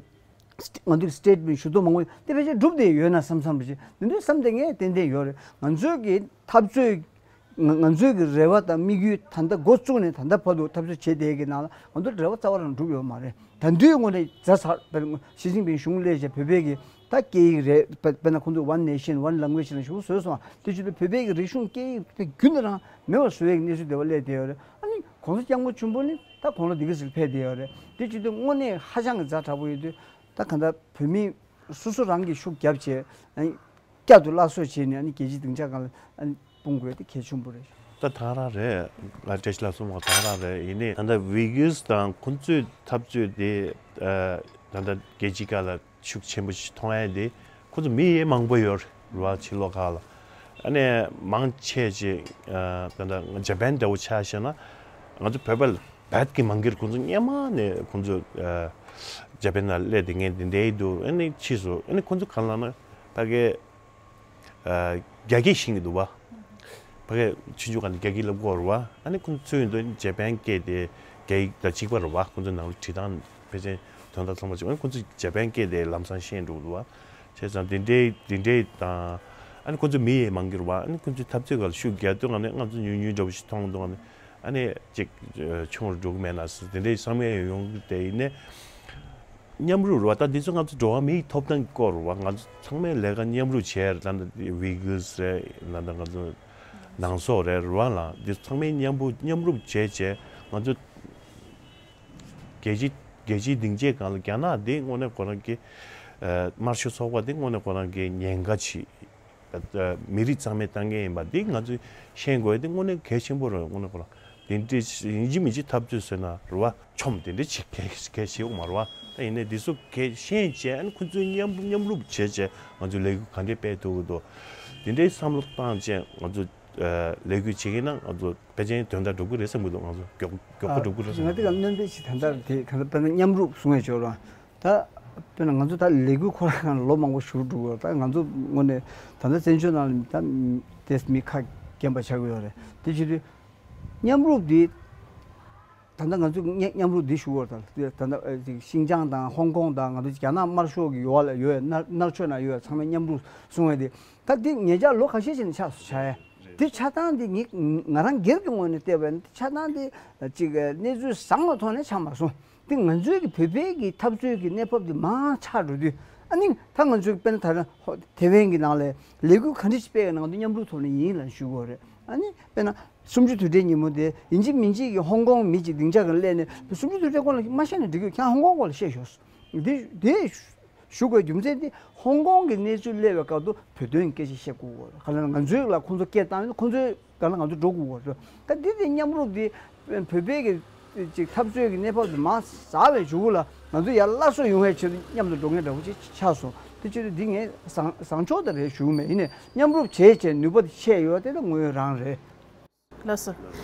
ང་ཚོའི་སི་ཊེ་ཊི་མེན་ཊི་ཞུ་གཏུག་མང་པོ་དེ་ཕལ་ཆེར་འགྲུབ་བསྡད་ཡོད་ན་བསམ་བསམ་པ་ཞིག་འདི་འདྲའི་བསམ་དེ་ངས་ཏན་ཏན་ཡོད་རེད། ང་ཚོའི་གི་འཐབ་རྩོད་ང་ང་ཚོའི་གི་རེ་བ་དང་དམིགས་ཡུལ། ད་ལྟ་འགོ་བཙུགས་ནས་ད་ལྟ་བར་དུ་འཐབ་རྩོད་བྱེད་བསྡད་ཀྱི་ནང་ལ་ང་ཚོའི་རེ་བ་རྩ་བ་རང་འགྲུབ་ཡོད་མ་རེད། ད་དུང་དངོས་གནས་ཛ་ཚར་དཔེར་ན་ཞི་ཅིན་ཕིང་གཞུང་སླེབས་བྱས་བོད་པའི་གི་ད་སྐད་ཡིག་རེད། དཔེ་དཔེར་ན་ཁོང་ཚོས་One Nation One Language ལ་ཞུ་བཟོས་སོང་། དེ་བྱེད་དུས་བོད་པའི་གི་རིག་གཞུང་སྐད་ཡིག་དེ་རྒྱུན་དུ་རང་མེད་པར་བཟོ་བའི་གནས་ཚུལ་དེ་བ་སླེབས་བསྡད་ཡོད་རེད། ཨ་ནི་༸གོང་ས་༸སྐྱབས་མགོན་ཆེན་པོ་ནི་ད་དགུང་ལོ་འདི་ག་ཟིག་ཕེབས་བསྡད་ཡོད་རེད། དེ་བྱེད་དུས་དངོས་གནས་ཧ་ཅང་གི་ཛ་དྲག་པོ་ཡོད་དུས། ད་གང་ལྟར་བོད་མི་སོ་སོ་རང་གིས་ཤུགས་རྒྱབ་བྱས། ཨ་ནི་བསྐྱར་དུ་སླར་གསོ་བྱས་ནས་ཨ་ནི་རྒྱལ་སྤྱིའི་སྡིངས་ཆ་སྒང་ལ་ཨ་ནི་སྤུངས་དགོས་དེ་གལ་ཆེན་པོ་རེད། ད་ད་རང་རེད། ང་བཀྲ་ཤིས་ལྷ་མཚོ་མ་ད་རང་རེད། ཡིན་ནའི་ད་ལྟ་ཝི་གུར་དང་ཁོང་ཚོའི་འཐབ་རྩོད་དེ། ཨ་ད་ལྟ་རྒྱལ་སྤྱིའི་སྒང་ལ་ཤུགས་ཆེན་པོ་ཞིག་མཐོང་ཡ་དེ། ཁོང་ཚོ་མི་ཡང་མང་པོ་ཡོད་རེད་བ། ཕྱི་ལོགས་ཁག་ལ། ཨ་ནི་མང་ཆེ་ཅིག་ཨ་ད་ལྟ་ཇ་པན་འདྲ་བོ་ཆ་བཞག་ན། ང་ཚོ་བོད་པ་ལ་བད་ཀྱི་མང་གིར་ཁོང་ཚོ་སྔོན་མ་ནས་ཁོང་ཚོ་ཨ་ཇ་པན་ནང་སླེབས་བསྡད་མཁན་དེ་འདྲ་འདུག་ཨ་ནི་ཕྱིས་སུ་ཨ་ནི་ཁོང་ཚོ་གང་ལབ་ན་ཕ་གི་ཨ་རྒྱ་སྐད་ཤེས་ཀྱི་འདུག་བ། ཕ་གི་ཆུང་ཆུང་སྒང་ནས་རྒྱ་སྐད་སློབ་ཀྱི་ཡོད་རེད་བ། ཨ་ནི་ཁོང་ཚོ་ཚུར་ཡོང་དུས་ཇ་པན་སྐད་དེ་རྒྱ་ཡིག་དང་གཅིག་པ་རེད་བ། ཁོང་ཚོ་ནང་ལ་བྲིས་སྟངས་ཕལ་ཆེར་དོན་དག་ཚང་མ་གཅིག་ཨ་ནི་ཁོང་ཚོ་ཇ་པན་སྐད་དེ་ལམ་སང་ཤེས་འགྲོ་གི་འདུག་བ། བྱས་ཙང་དེ་འདྲའི་དེ་འདྲའི་དང་། ཨ་ནི་ཁོང་ཚོ་མི་ཡང་མང་གི་རེད་བ། ཨ་ནི་ཁོང་ཚོའི་འཐབ་རྩོད་སྒང་ལ་ཤུགས་རྒྱག་དུས་སྒང་ནས་ང་ཚོ་ཉུང་ཉུང་འདྲ་བོ་ཞིག་མཐོང་དུས་སྒང་ནས། ཨ་ནི་ཅིག་ཆུང་རུ་འགྲོ་གི་མེད་ན་ཟེར་དེ་འདྲའི་བསམ་ཡས་ཡོང་གི། དེ་ཡིན་ནའི་མཉམ་རུབ་རེད་བ། ད་འདི་ཚོ་ང་ཚོ་འགྲོ་བ་མིའི་ཐོབ་ཐང་གི་སྐོར་རེད་བ། ང་ཚོ་ཚང་མས་ལས་ཀ་མཉམ་རུབ་བྱས་རེད། ད་ལྟ་ཝི་གུར་རེད། ད་ལྟ་ང་ཚོ་ནང་སོག་རེད་རེད་བ་ལ། འདི་ཚང་མས་མཉམ་པོ་མཉམ་རུབ་བྱས་བྱས་ང་ཚོ་རྒྱལ་སྤྱི་རྒྱལ་སྤྱིའི་སྡིངས་ཆའི་སྒང་ལ་རྒྱ་ནག་འདི་དངོས་གནས་ཁོ་རང་གི་ཨ་དམར་ཤོག་ཚོགས་པ་འདི་དངོས་གནས་ཁོ་རང་གི་ཉེན་ཁ་ཆེ། ཨ་མི་རིགས་གཙང་མའི་ལྟ་མཁན་ཡིན་པ་འདི་ང་ཚོས་ཤེས་དགོས་ཡ་འདི་དངོས་གནས་གལ་ཆེན་པོ་རེད། དངོས་གནས་ཁོ་རང་དེ་འདྲའི་ཡིན་གཅིག་མིན་གཅིག་འཐབ་རྩོད་ཟེར་ན་རེད་བ། ཆོམ་དེ་འདྲ་ཅིག་གལ་གལ་ཆེ་བོ་མ་རེད་བ། ད་ཡིན་ནའི་འདི་ཚོ་གལ་ཤེས་བྱས། ཨ་ནི་ཁོ་ཚོའི་མཉམ་མཉམ་རུབ་བྱས་བྱས་ང་ཚོས་ལས་འགུལ་ག་འདྲས་སྤེལ་ཐུབ་ཀྱི་འདུག་དེ་འདྲའི་བསམ་བློ་བཏང་བྱས་ང་ཚོ་ཨ་ལས་འགུལ་བྱེད་ཀྱི་ན་ང་ཚོ་ཕལ་ཆེར་དོན་དག་འགྲུབ་ཀྱི་རེད་བསམ་གྱི་འདུག་ང་ཚོ་མགྱོགས་མགྱོགས་པོ་འགྲུབ་ཀྱི་རེད་བསམ་གྱི་འདུག་ང་ཚོ་དེ་ག་སྣོན་པ་ཞིག་ད་ལྟ་དེ་ག་ད་དཔེར་ན་མཉམ་རུབ་གསུང་ཡས་ཆོག་ར། ད་དཔེར་ན་ང་ཚོ་ད་ལས་འགུལ་ཁོ་རང་ལ་ལོ་མང་པོ་བཞུགས་འགྲོ་གི་ཡོད། ད་ང་ཚོ་དངོས་གནས་ད་ལྟ་བཙན་བྱོལ་ནང་ལ་ད་དེ་མི་ཁ་རྒན་པ་ཆགས་ཀྱི་ཡོད་རེད། དེ་བྱེད་དུས་མཉམ་རུབ་འདི་ ད་ལྟ་ང་ཚོས་མཉམ་རུབ་འདི་ཞུ་བར་ད་ལྟ་ཤིན་ཅང་དང་ཧོང་ཀོང་དང་ང་ཚོ་རྒྱ་ནག་དམར་ཤོག་གི་ཡོ་བ་ལ་ཡོད་ནར་ནར་ཕྱོགས་ན་ཡོད་ཚང་མས་མཉམ་རུབ་གསུང་བས་དེ་ད་འདི་ཉེ་ཆར་ལོ་ཁ་ཤས་ཤིག་ནས་ཆགས་སུ་ཆགས་ཡས་འདི་ཆགས་སྟངས་འདི་ངས་ང་རང་སྒེར་གྱི་ངོས་ནས་བལྟས་པ་ཡིན་ན་འདི་ཆགས་སྟངས་འདི་ཅིག་གནས་ཚུལ་བཟང་བའི་ཐོག་ནས་ཆགས་མ་སོང་། འདི་ང་ཚོའི་གི་བོད་པའི་གི་འཐབ་རྩོད་ཀྱི་གནས་བབ་འདི་མར་ཆག་འགྲོ་དུས་ཨ་ནི་ད་ང་ཚོའི་དཔེར་ན་ད་ལྟ་ཐེ་ཝན་གྱི་ནང་ལ་ལས་འགུལ་ག་འདྲ་ཞིག་སྤེལ་ཡོད་ན་ང་ཚོ་མཉམ་རུབ་ཐོག་ནས་ཡིན་ལ་ཞུ་དགོས་རེད། ཨ་ནི་དཔེར་ན་གསུམ་བཅུ་དུས་དྲན་ཉིན་མོ་དེ་ཡིན་གཅིག་མིན་གཅིག་གི་ཧོང་ཀོང་མི་གཅིག་སྡིངས་ཆ་གང་སླེབས་ནས་གསུམ་བཅུ་དུས་དྲན་སྐོར་ལ་མ་བཤད་ན་འགྲིག་གི་ཁྱེད་ཧོང་ཀོང་སྐོར་ལ་བཤད་ཤོག་འདི་དེ་ཞུ་དགོས་རྒྱུ་མཚན་དེ་ཧོང་ཀོང་གི་གནས་ཚུལ་སླེབས་པའི་སྐབས་དུ་བོད་དོན་སྐད་ཆ་བཤད་དགོས་གོ་ག་ལ་ང་ཚོའི་ལ་ཁོང་ཚོ་སྐད་བཏང་ཡོད་ཁོང་ཚོའི་ག་ལ་ང་ཚོ་འགྲོ་དགོས་གོ་ད་འདི་དེ་མཉམ་རུབ་དེ་བོད་པའི་གི་ཅིག་འཐབ་རྩོད་ཀྱི་གནས་བབ་དེ་མར་ཟག་པའི་མཇུག་ལ་ང་ཚོ་ཡར་སླར་གསོ་ཡོང་བའི་ཆེད་དུ་མཉམ་དུ་འགྲོ་མཁན་འདྲ་བོ་ཅིག་ཆགས་སོང་དེ་ཆེད་དུ་འདི་ངས་བཟང་བཟང་ཕྱོགས་དེ་རེད་ཞུ་གི་མེད་ཡིན་ནའི་མཉམ་རུབ་བྱས་བྱས་ནུས་པ་དེ་ཆད་ཡོད་དེ་ད་དངོས་ཡོད་རང་རེད། ལགས་སོ།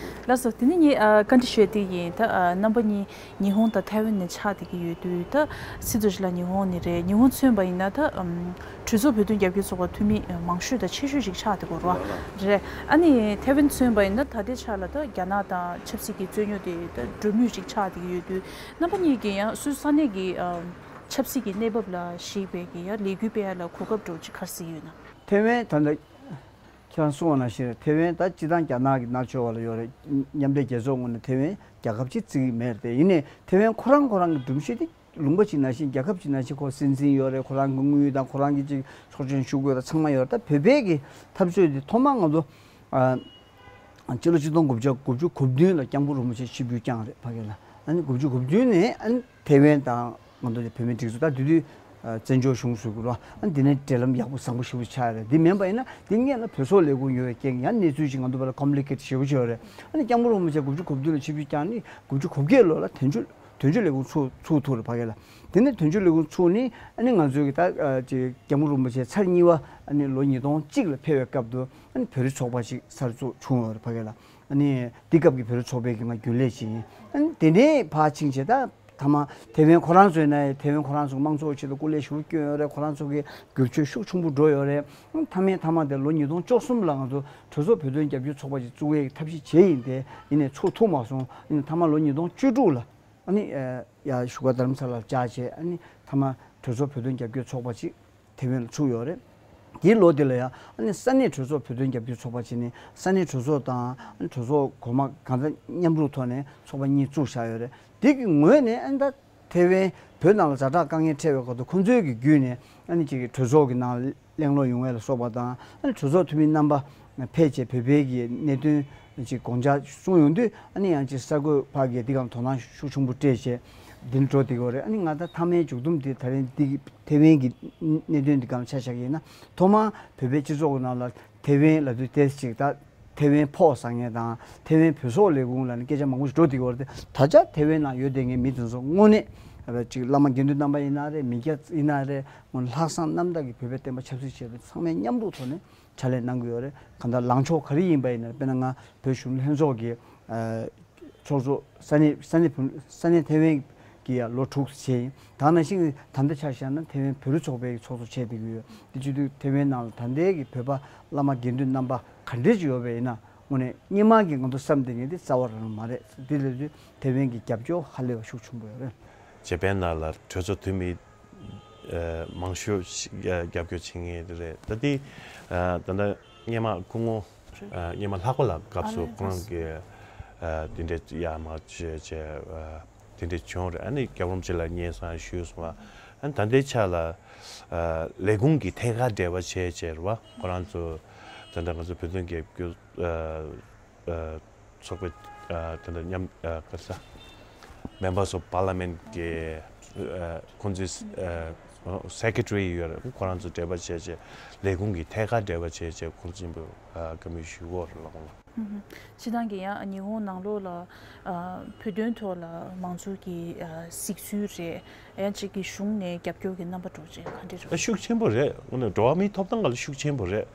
ལགས་སོ། དེ་ནི་ངས་ཨ་བཀའ་འདྲི་ཞུ་ཡ་དེ་ཡིན་ད་ཨ་རྣམ་པ་གཉིས་ཉི་ཧོང་དང་ཐའེ་ཝན་ནས་ཆགས་བསྡད་ཀྱི་ཡོད་དུས་ད་སྲིད་ཚོགས་ཞིག་ལ་ཉི་ཧོང་ནས་རེད་ཉི་ཧོང་མཚོན་པ་ཡིན་ན་ད་ཨམ་གྲོས་ཚོགས་བོད་དོན་རྒྱབ་སྐྱོར་ཚོགས་པ་འཐུས་མི་མང་ཤོས་དང་ཆེ་ཤོས་ཤིག་ཆགས་བསྡད་ཀྱི་ཡོད་རེད་བ། རེད། ཨ་ནི་ཐའེ་ཝན་མཚོན་པ་ཡིན་ན་ད་ལྟའི་ཆ་ལ་ད་རྒྱ་ནག་དང་ཆབ་སྲིད་ཀྱི་རྩོད་རྙོག་དེ་ད་འགྲོ་མུས་ཤིག་ཆགས་བསྡད་ཀྱི་ཡོད་དུས་རྣམ་པ་གཉིས་ཀྱིས་ཡང་སུད་ས་གནས་ཀྱི་ཨམ་ཆབ་སྲིད་ཀྱི་གནས་བབ་ལ་གཞིགས་པའི་གི་ཡང་ལས་འགུལ་སྤེལ་ཡ་ལ་གོ་སྐབས་འདྲ་བོ་ཅིག་ག་རེ་གཟིགས་ཡོད་ན། ཐའེ་ཝན་ད་ལྟ་ཁྱེད་རང་གསུངས་པ་ནང་བཞིན་ཐེ་ཝན་ད་སྤྱི་བཏང་རྒྱ་ནག་གི་མནར་གཅོད་འོག་ལ་ཡོད་རེད། མཉམ་འབྲེལ་རྒྱལ་ཚོགས་ངོས་ནས་ཐེ་ཝན་རྒྱལ་ཁབ་ཅིག་བརྩི་གི་མེད་རེད་དེ་ཡིན་ནའི་ཐེ་ཝན་ཁོ་རང་ཁོ་རང་གི་སྒྲོམ་གཞི་དེ་ལུང་པ་ཅིག་ནང་བཞིན་རྒྱལ་ཁབ་ཅིག་ནང་བཞིན་ཁོ་སྲིད་འཛིན་ཡོད་རེད། ཁོ་རང་གི་དངུལ་དང་ཁོ་རང་གི་ཅིག་ཆོག་མཆན་ཞུ་དགོས་དང་ཚང་མ་ཡོད་རེད། ད་བོད་པའི་གི་འཐབ་རྩོད་དེ་ཐོག་མར་ང་ཚོ་ཨ་སྤྱི་ལོ་ཆིག་སྟོང་དགུ་བརྒྱ་དགུ་བཅུ་གོ་བདུན་ལ་སྐྱབས་མགོན་རིན་པོ་ཆེ་ཆིབས་བསྒྱུར་བསྐྱངས་རེད་ཕ་གི་ལ། ཨ་ནི་དགུ་བཅུ་གོ་བདུན་ནས་ཨ་ནི་ཐེ་ཝན་དང་ང་ཚོ་བོད་མིའི་སྒྲིག་འཛུགས་ད་དེ་དུས་བཙན་བྱོལ་གཞུང་བཟོས་དགོས་ར། ཨ་ནི་དེ་ནས་འབྲེལ་ལམ་ཡག་པོ་བཟང་པོ་ཞེ་པོ་ཆགས་ཡོད་རེད། འདི་མིན་པ་ཡིན་ན་དེ་སྔོན་ལ་བོད་སོག་ལས་ཁུངས་ཡོད་པའི་རྐྱེན་ཡང་གནས་ཚུལ་ཅིག་ང་ཚོ་བར་ལ་ཀོམ་པི་ལི་ཀེ་ཊི་ཞེ་པོ་ཅིག་ཡོད་རེད། ཨ་ནི་སྐྱབས་མགོན་རིན་པོ་ཆེ་དགུ་བཅུ་གོ་བདུན་ལ་ཆིབས་བསྒྱུར་བསྐྱངས་ནས་དགུ་བཅུ་གོ་བརྒྱད་ལོ་ལ་དོན་གཅོད་དོན་གཅོད་ལས་ཁུངས་ཚུགས་ཚུགས་ཐུབ་རེད་ཕ་གི་ལ། དེ་ནས་དོན་གཅོད་ལས་ཁུངས་ཚུགས་ནས་ཨ་ནི་ང་ཚོའི་གི་ད་ཅིག་སྐྱབས་མགོན་རིན་པོ་ཆེ་ཚར་གཉིས་པ་ཨ་ནི་ལོ་ཉིས་སྟོང་གཅིག་ལ་ཕེབས་པའི་སྐབས་དུ་ཨ་ནི་བོད་རིགས་ཚོགས་པ་ཅིག་གསར་འཛུགས་བྱུང་ཡོད་རེད་ཕ་གི་ལ། ཨ་ནི་འདི་སྐབས་ཀྱི་བོད་རིགས་ཚོགས་པའི་གི་ང་རྒྱུན་ལས་ཅིག་ཡིན། ཨ་ནི་དེ་ནས་ཕར་ཕྱིན་བྱས་ད་ཐ་མ་ཐེ་ཝན་ཁོ་རང་ཚོའི་ནང་ཐེ་ཝན་ཁོ་རང་ཚོ་དམངས་གཙོ་ཆེད་དུ་སྐུ་ལས་ཞེ་པོ་བསྐྱོན་ཡོད་རེད། ཁོ་རང་ཚོ་གི་སྒྱུར་བཅོས་ཤུགས་ཆེན་པོ་འགྲོ་ཡོད་རེད། ཨ་ནི་མཐའ་མའི་མཐའ་མ་དེ་ལོ་ཉིས་སྟོང་བཅུ་གསུམ་ལ་ང་ཚོ་གྲོས་ཚོགས་བོད་དོན་རྒྱབ་སྐྱོར་ཚོགས་པ་ཅིག་བཙུགས་ཡས་ཀྱི་ཐབས་ཤེས་བྱས་ཡིན་ཏེ་ཡིན་ནའི་ཚུགས་ཐུབ་མ་སོང་། ཡིན་ནའི་མཐའ་མ་ལོ་ཉིས་སྟོང་བཅུ་དྲུག་ལ་ཨ་ནི་ཡ་བཞུགས་སྒར་རྡ་རམ་ས་ལར་བཅར་བྱས་ཨ་ནི་མཐའ་མ་གྲོས་ཚོགས་བོད་དོན་རྒྱབ་སྐྱོར་ཚོགས་པ་ཅིག་ཐེ་ཝན་ལ་ཚུགས་ཡོད་རེད། དེའི་ལོ་དེ་ལ་ཡང་ཨ་ནི་ས་གནས་གྲོས་ཚོགས་བོད་དོན་རྒྱབ་སྐྱོར་ཚོགས་པ་བྱས་ནས་ས་གནས་གྲོས་ཚོགས་དང་ཨ་ནི་གྲོས་ཚོགས་གོང་མ་གང་ལྟར་མཉམ་རུབ་ཐོག་ནས་ཚོགས་པ་གཉིས་བཙུགས་བཞག་ཡོད་རེད། དེ་གི་ངོས་ནས་ཨ་ནི་ད་ཐེ་ཝན་བོད་ནང་ལ་ཛ་དྲག་དཀའ་ངལ་འཕྲད་པའི་སྐོར་དུ་ཁོང་ཚོའི་གི་བརྒྱུད་ནས་ཨ་ནི་ཅིག་གྲོས་ཚོགས་ཀྱི་ནང་གླེང་སློང་ཡོང་ཡས་ལ་སོགས་པ་དང་ཨ་ནི་གྲོས་ཚོགས་འཐུས་མི་རྣམ་པ་ཕེབས་བྱས་བོད་པའི་གི་གནད་དོན་ཅིག་དགོངས་འཆར་གསུངས་ཡོང་དུས་ཨ་ནི་ཡང་ཅིག་གསར་འགོད་པ་གིས་འདི་གའམ་དོ་སྣང་ཤུགས་ཆེན་པོ་སྤྲད་བྱས་འདི་ནས་འགྲོ་བསྡད་ཀྱི་ཡོད་རེད། ཨ་ནི་ང་ད་མཐའ་མའི་མཇུག་སྡོམ་དེ་ད་རིང་འདི་གི་ཐེ་ཝན་གྱི་གནད་དོན་འདི་སྒང་ལ་ཆ་བཞག་གི་ཡིན་ན་ཐོག་མར་བོད་པའི་སྤྱི་ཚོགས་ཀྱི་ནང་ལ་ཐེ་ཝན་ལབ་དུས་ཏོག་ཙམ་ཅིག་ད་ཐེ་ཝན་ཕོག་ཟེར་མཁན་དང་ཐེ་ཝན་བོད་སོག་ལས་ཁུངས་ལབ་ནས་སྐད་ཆ་མང་པོ་ཞིག་འགྲོ་བསྡད་ཀྱི་ཡོད་རེད་དེ། ད་ཆ་ཐེ་ཝན་ནང་ཡོད་བསྡད་མཁན་མི་དེ་ཚོ་དངོས་གནས་ཅིག་བླ་མ་དགེ་འདུན་རྣམ་པ་ཡིན་ན་རེད། མི་སྐྱ་ཡིན་ན་རེད། དངོས་གནས་ལྷག་བསམ་རྣམ་དག་གིས་བོད་པའི་བསྟན་པ་ཆབ་སྲིད་ཆེད་དུ་ཚང་མས་མཉམ་རུབ་ཐོག་ནས་ཕྱག་ལས་གནང་གི་ཡོད་རེད། གང་ལྟར་ལངས་ཕྱོགས་ག་རེ་ཡིན་པ་ཡིན་ན་རེད། དཔེར་ན་ང་བོད་གཞོན་ནུ་ལྷན་ཚོགས་ཀྱི་ཚོགས་གཙོ་ས་གནས་ས་གནས་བོད་ས་གནས་ཐེ་ཝན་གྱི་ཡང་ལོ་དྲུག་བྱས་ཡིན། ད་ནང་བཞིན་ད་ལྟ་ཆ་བཞག་ན་ཐེ་ཝན་བོད་རིགས་ཚོགས་པའི་ཚོགས་གཙོ་བྱས་བསྡད་ཀྱི་ཡོད། དེ་བྱེད་དུས་ཐེ་ཝན་ནང་ལ་ད་ལྟའི་གི་བོད་པ་བླ་མ་དགེ་འདུན་རྣམ་པ་ག་འདྲས་ཅིག་ཡོད་པ་ཡིན་ན་དངོས་གནས་སྔོན་མ་གི་ང་ཚོ་བསམ་བསྡད་མཁན་དེ་རྩ་བ་རང་མ་རེད། དེ་ལབ་དུས་ཐེ་ཝན་གྱི་རྒྱབ་སྐྱོར་ཧ་ལས་པ་ཤུགས་ཆེན་པོ་ཡོད་རེད། ཇེ་པན་ནང་ལ་གྲོས་ཚོགས་འཐུས་མི་ཨ་མང་ཤོས་ཤིག་རྒྱབ་སྐྱོར་བྱེད་མཁན་དེ་རེད། ད་དེ་ཨ་ད་ལྟ་སྔོན་མ་སྐུ་ངོ་ཨ་སྔོན་མ་ལྷག་པ་ལགས་སྐབས་སུ་ཁོ་རང་གིས་ཨ་དེ་འདྲའི་ཡར་མར་བྱས་བྱས་ཨ་དེ་འདྲ་བྱུང་རེད། ཨ་ནི་སྐྱབས་མགོན་རིན་པོ་ཆེ་ལ་སྙན་སེང་ཞུས་སོང་བ། ཨ་ནི་ད་ལྟའི་ཆ་ལ་ཨ་ལས་ཁུངས་ཀྱི་ཐད་ཀར་འབྲེལ་བ་བྱས་བྱས་རེད་བ། ཁོ་རང་ཚོ་ད་ལྟ་ང་ཚོ་བོད་དོན་རྒྱབ་སྐྱོར་ཨ་ཨ་ཚོགས་པའི་ཨ་དེ་འདྲ་མཉམ་ཨ་ག་ས་Members of Parliament གི་ཨ་ཁོང་ཚོའི་ཨ་Secretary ཡོད་རེད། ཁོ་རང་ཚོ་འབྲེལ་བ་བྱས་བྱས་ལས་ཁུངས་ཀྱི་ཐད་ཀར་འབྲེལ་བ་བྱས་བྱས་ཁོང་ཚོ་ཆེན་པོ་ཨ་བཀའ་མོལ་ཞུ་གི་ཡོད་རེད་ལགས་ལགས། ཨུ་ཧུ། སྤྱིར་བཏང་གི་ཡང་ཉི་ཧོང་ནང་ལོགས་ལ་ཨ་བོད་དོན་ཐོག་ལ་མང་ཚོགས་ཀྱི་ཨ་གཟིགས་ཚུལ་རེད། ཡང་གཅིག་གི་གཞུང་ནས་རྒྱབ་སྐྱོར་གྱི་རྣམ་པ་འདྲ་བོ་ཅིག་ག་འདྲ་རེད། ཤུགས་ཆེན་པོ་རེད། དངོས་གནས་འགྲོ་བ་མིའི་ཐོབ་ཐང་སྒང་ལ་ཤུགས་ཆེན་པོ་རེད།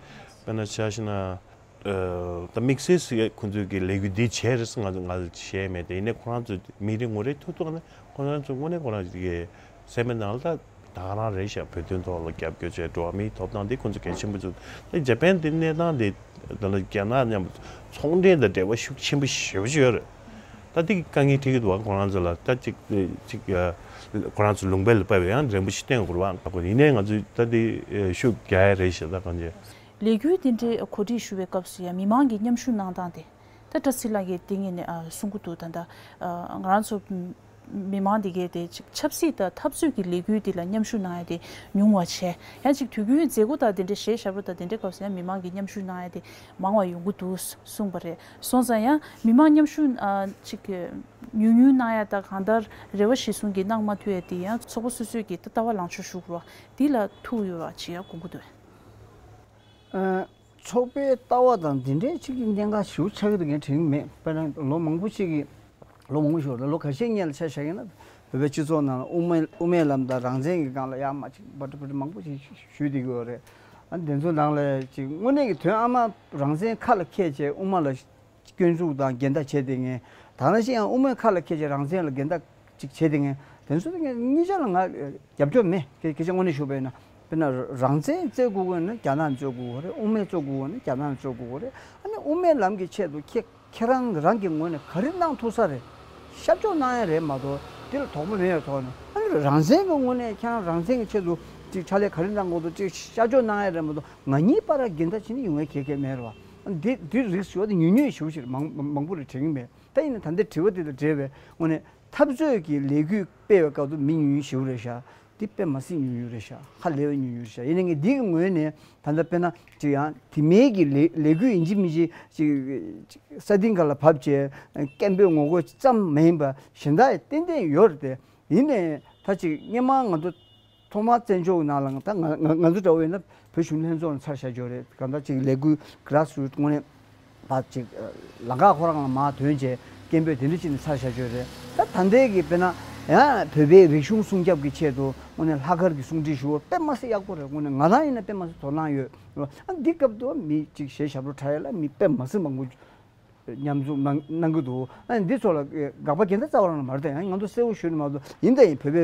དཔེར་ན་ཆ་བཞག་ན་ཨ་ད་དམིགས་བསལ་ཞིག་ཁོང་ཚོས་ཀྱི་ལས་འགུལ་འདི་བྱས་རེད་ཟེར་ང་ང་ལ་བཤད་མེད་དེ། ཡིན་ནའི་ཁོ་རང་ཚོ་མི་རེ་ངོ་རེ་ཐུག་ཐུག་ནས་ཁོ་རང་ཚོ་དངོས་གནས་ཁོ་རང་གི་སེམས་པའི་ནང་ལ་ད་ད་ག་རང་རེད་ཤག་བོད་དོན་ཐོག་ལ་རྒྱབ་སྐྱོར་བྱས་འགྲོ་བ་མིའི་ཐོབ་ཐང་འདི་ཁོང་ཚོ་གལ་ཆེན་པོ་བརྩི། ད་ཇ་པན་འདི་གནས་སྟངས་འདི་ད་ལྟ་རྒྱ་ནག་མཉམ་ཚོང་འབྲེལ་དང་འབྲེལ་བ་ཤུགས་ཆེན་པོ་ཞེ་པོ་ཅིག་ཡོད་རེད། ད་དེ་གི་དཀའ་ངལ་འཕྲད་ཀྱི་འདུག་བ། ཁོ་རང་ཚོ་ལ་ད་ཅིག་ཅིག་ཁོ་རང་ཚོ་ལུང་པ་ལ་ཕེབས་པའི་ཡང་རིན་པོ་ཆེ་བསྟེན་དགོས་རེད་བ། ཡིན་ནའི་ང་ཚོས་ད་དེ་ཤུགས་རྒྱག་ཡ་རེད་ཤག་ད་གང་ཅི། ལས་འགུལ་དེ་འདྲའི་གོ་སྒྲིག་ཞུ་བའི་སྐབས་སུ་ཡང་མི་མང་གི་མཉམ་ཞུགས་གནང་སྟངས་དེ། ད་བཀྲ་ཤིས་ལགས་ཀྱིས་དེ་ངོས་ནས་ཨ་གསུང་གི་འདུག་ད་ལྟ་ཨ་ང་རང་ཚོ་མི་མང་དེ་གས་དེ་ཅིག་ཆབ་སྲིད་དང་འཐབ་རྩོད་ཀྱི་ལས་འགུལ་དེ་ལ་མཉམ་ཞུགས་གནང་ཡ་དེ་ཉུང་བ་བྱས། ཡང་ཅིག་དུས་རྒྱུན་མཛད་སྒོ་དང་དེ་འདྲའི་གཞས་ཞབས་བྲོ་དང་དེ་འདྲའི་སྐབས་སུ་ཡང་མི་མང་གི་མཉམ་ཞུགས་གནང་ཡ་དེ་མང་བ་ཡོང་གི་འདུག་གསུངས་པ་རེད། སོང་ཙང་ཡང་མི་མང་མཉམ་ཞུགས་ཨ་ཅིག་ཉུང་ཉུང་གནང་ཡ་དང་གང་ལྟར་རེ་བ་གཞིར་བཟུང་གིས་གནང་མ་ཐུབ་ཡ་དེ་ཡང་ཚོགས་པ་སོ་སོས་ཀྱི་ད་ལྟ་བ་ལངས་ཕྱོགས་ཞུ་དགོས་རེད་བ། དེ་ལ་ཐུག་ཡོད་བ་ཅིག་ཡང་དགོངས་ཀྱི་འདུག་ཨ། ཚོགས་པའི་ལྟ་བ་དང་འདི་འདྲའི་ཅིག་གི་གནད་འགག་ཞེ་པོ་ཆགས་ཀྱི་འདུག་མཁན་དྲན་གྱི་མེད། དཔེར་ན་ལོ་མང་པོ་ཅིག་གི་ལོ་མང་པོ་ཞིག་ལ་ལོ་ཁ་ཤས་སྔོན་ལ་ཆ་བཞག་ཡིན་ན་བོད་པའི་སྤྱི་ཚོགས་ནང་ལ་དབུ་མའི་དབུ་མའི་ལམ་དང་རང་བཙན་གྱི་སྒང་ལ་ཡག་མ་ཅིག་བ་ཏྲ་བ་ཏྲ་མང་པོ་ཞིག་ཞུས་བསྡད་ཀྱི་ཡོད་རེད། ཨ་འདི་ཚོ་ནང་ལ་ཅིག་དངོས་གནས་ཀྱི་དོན་ཨ་མ་རང་བཙན་ཁ་ལ་འཁྱེར་བྱས་དབུ་མ་ལ་སྐྱོན་འཛུགས་དང་འགལ་ཟླ་བྱས་བསྡད་མཁན། ད་ནང་བཞིན་ཡང་དབུ་མའི་ཁ་ལ་འཁྱེར་བྱས་རང་བཙན་ལ་འགལ་ཟླ་ཅིག་བྱས་བསྡད་མཁན་དེ་ཚོ་གཉིས་ཆ་ལ་ང་རྒྱབ་སྐྱོར་མེད། སྐད་ཆ་དངོས་གནས་ཞུ་བ་ཡིན་ན། དཔེར་ན་རང་བཙན་རྩོད་དགོས་ཀྱི་ཡོད་ན་རྒྱ་ནག་རྩོད་དགོས་ཀྱི་རེད། དབུ་མའི་རྩོད་དགོས་ཀྱི་ཡོད་ན་རྒྱ་ནག་རྩོད་དགོས་ཀྱི་རེད། ཨ་ནི་དབུ་མའི་ལམ་གྱི་ཆེད་དུ་ཁྱེད་ཁྱེད་རང་རང་གི་ངོས་ནས་ག་རེ་གནང་ཐུབ་ས་རེད། ཤར་ཕྱོགས་གནང་ཡ་རེད་མ་གཏོགས་དེ་ལ་དོགས་པ་མེད་པའི་ཐོག་ནས། ཨ་ནི་རང་བཙན་གྱི་ངོས་ནས་ཁྱེད་རང་རང་བཙན་གྱི་ཆེད་དུ་ཅིག་ཕྱག་ལས་ག་རེ་གནང་དགོས་འདུག་ཅིག་ཤར་ཕྱོགས་གནང་ཡ་རེད་མ་གཏོགས་ང་གཉིས་བར་འགལ་ཟླ་བྱེད་ནི་ཡོང་ཡ་གང་ཡང་མེད་རེད་བ། ཨ་ནི་དེ་དེ་རིགས་ཞུ་བ་དེ་ཉུང་ཉུང་ཞེ་པོ་ཞིག་རེད། མང་མང་པོ་རེད་དྲན་གྱི་མེད། ད་ཡིན་ན་ད་ལྟའི་དྲི་བ་དེ་དང་འབྲེལ་བའི་ངོས་ནས་འཐབ་རྩོད་ཀྱི་ལས་འགུལ་སྤེལ་བའི་སྐབས་དུ་མི་ཉུང་ཉུང་ཞེ་པོ་རེད་ཤག་འདི་དཔེ་མ་སྲིད་ཉུང་ཉུང་རེད་ཤག་ཧ་ལས་པའི་ཉུང་ཉུང་རེད་ཤག་ཡིན་ནའི་ངས་འདི་གི་ངོས་ནས་ད་ལྟ་དཔེར་ན་ཅིག་ཡང་དེ་མིན་གྱི་ལས་ལས་འགུལ་ཡིན་གཅིག་མིན་གཅིག་ཅིག་ཅིག་ས་སྟེང་ག་ལ་བབས་བྱས་སྐད་འབོད་ངོ་རྒོལ་ཙམ་མ་ཡིན་པ་གཞན་དག་ཏན་ཏན་ཡོད་རེད་དེ། ཡིན་ནའི་ད་ཅིག་སྔོན་མ་ང་ཚོ་ཐོག་མར་བཙན་བྱོལ་ནང་ལ་ད་ང་ང་ང་ཚོ་འདྲ་བོ་ཡིན་ན་བོད་གཞོན་ལྷན་ཚོགས་ལ་ཚར་བཞག་ཡོད་རེད། གང་ལྟར་ཅིག་ལས་འགུལ་གི་ར་སུ་དངོས་གནས་ད་ཅིག་ལམ་ཁ་ཁོ་རང་ལ་མར་ཐོན་བྱས་སྐད་འབོད་དེ་འདྲ་བྱས་ནས་ཚར་བཞག་ཡོད་རེད། ད་ད་ལྟའི་གི་དཔེར་ན་ཡང་བོད་པའི་རིག་གཞུང་སྲུང་སྐྱོབ་ཀྱི་ཆེད་དུ་དངོས་གནས་ལྷག་དཀར་གྱི་གསུང་འཕྲིན་ཞུ་བ་དཔེ་མ་སྲིད་ཡག་པོ་རེད། དངོས་གནས་ང་རང་ཡིན་ན་དཔེ་མ་སྲིད་དོ་སྣང་ཡོད། ཨ་འདི་སྐབས་དུ་མི་ཅིག་གཞས་ཞབས་བྲོ་འཁྲབ་ཡ་ལ་མི་དཔེ་མ་སྲིད་མང་པོ་མཉམ་འཛོམས་གནང་གནང་གི་འདུག་ཨ་ནི་འདི་ཚོ་ལ་དགག་པ་ག་འདྲ་རྩ་བ་རང་ལ་མ་རེད་དེ། ཡང་ང་ཚོ་གསལ་པོ་ཞུ་ནི་མ་གཏོགས་ཡིན་ད་ཡིན་བོད་པའི་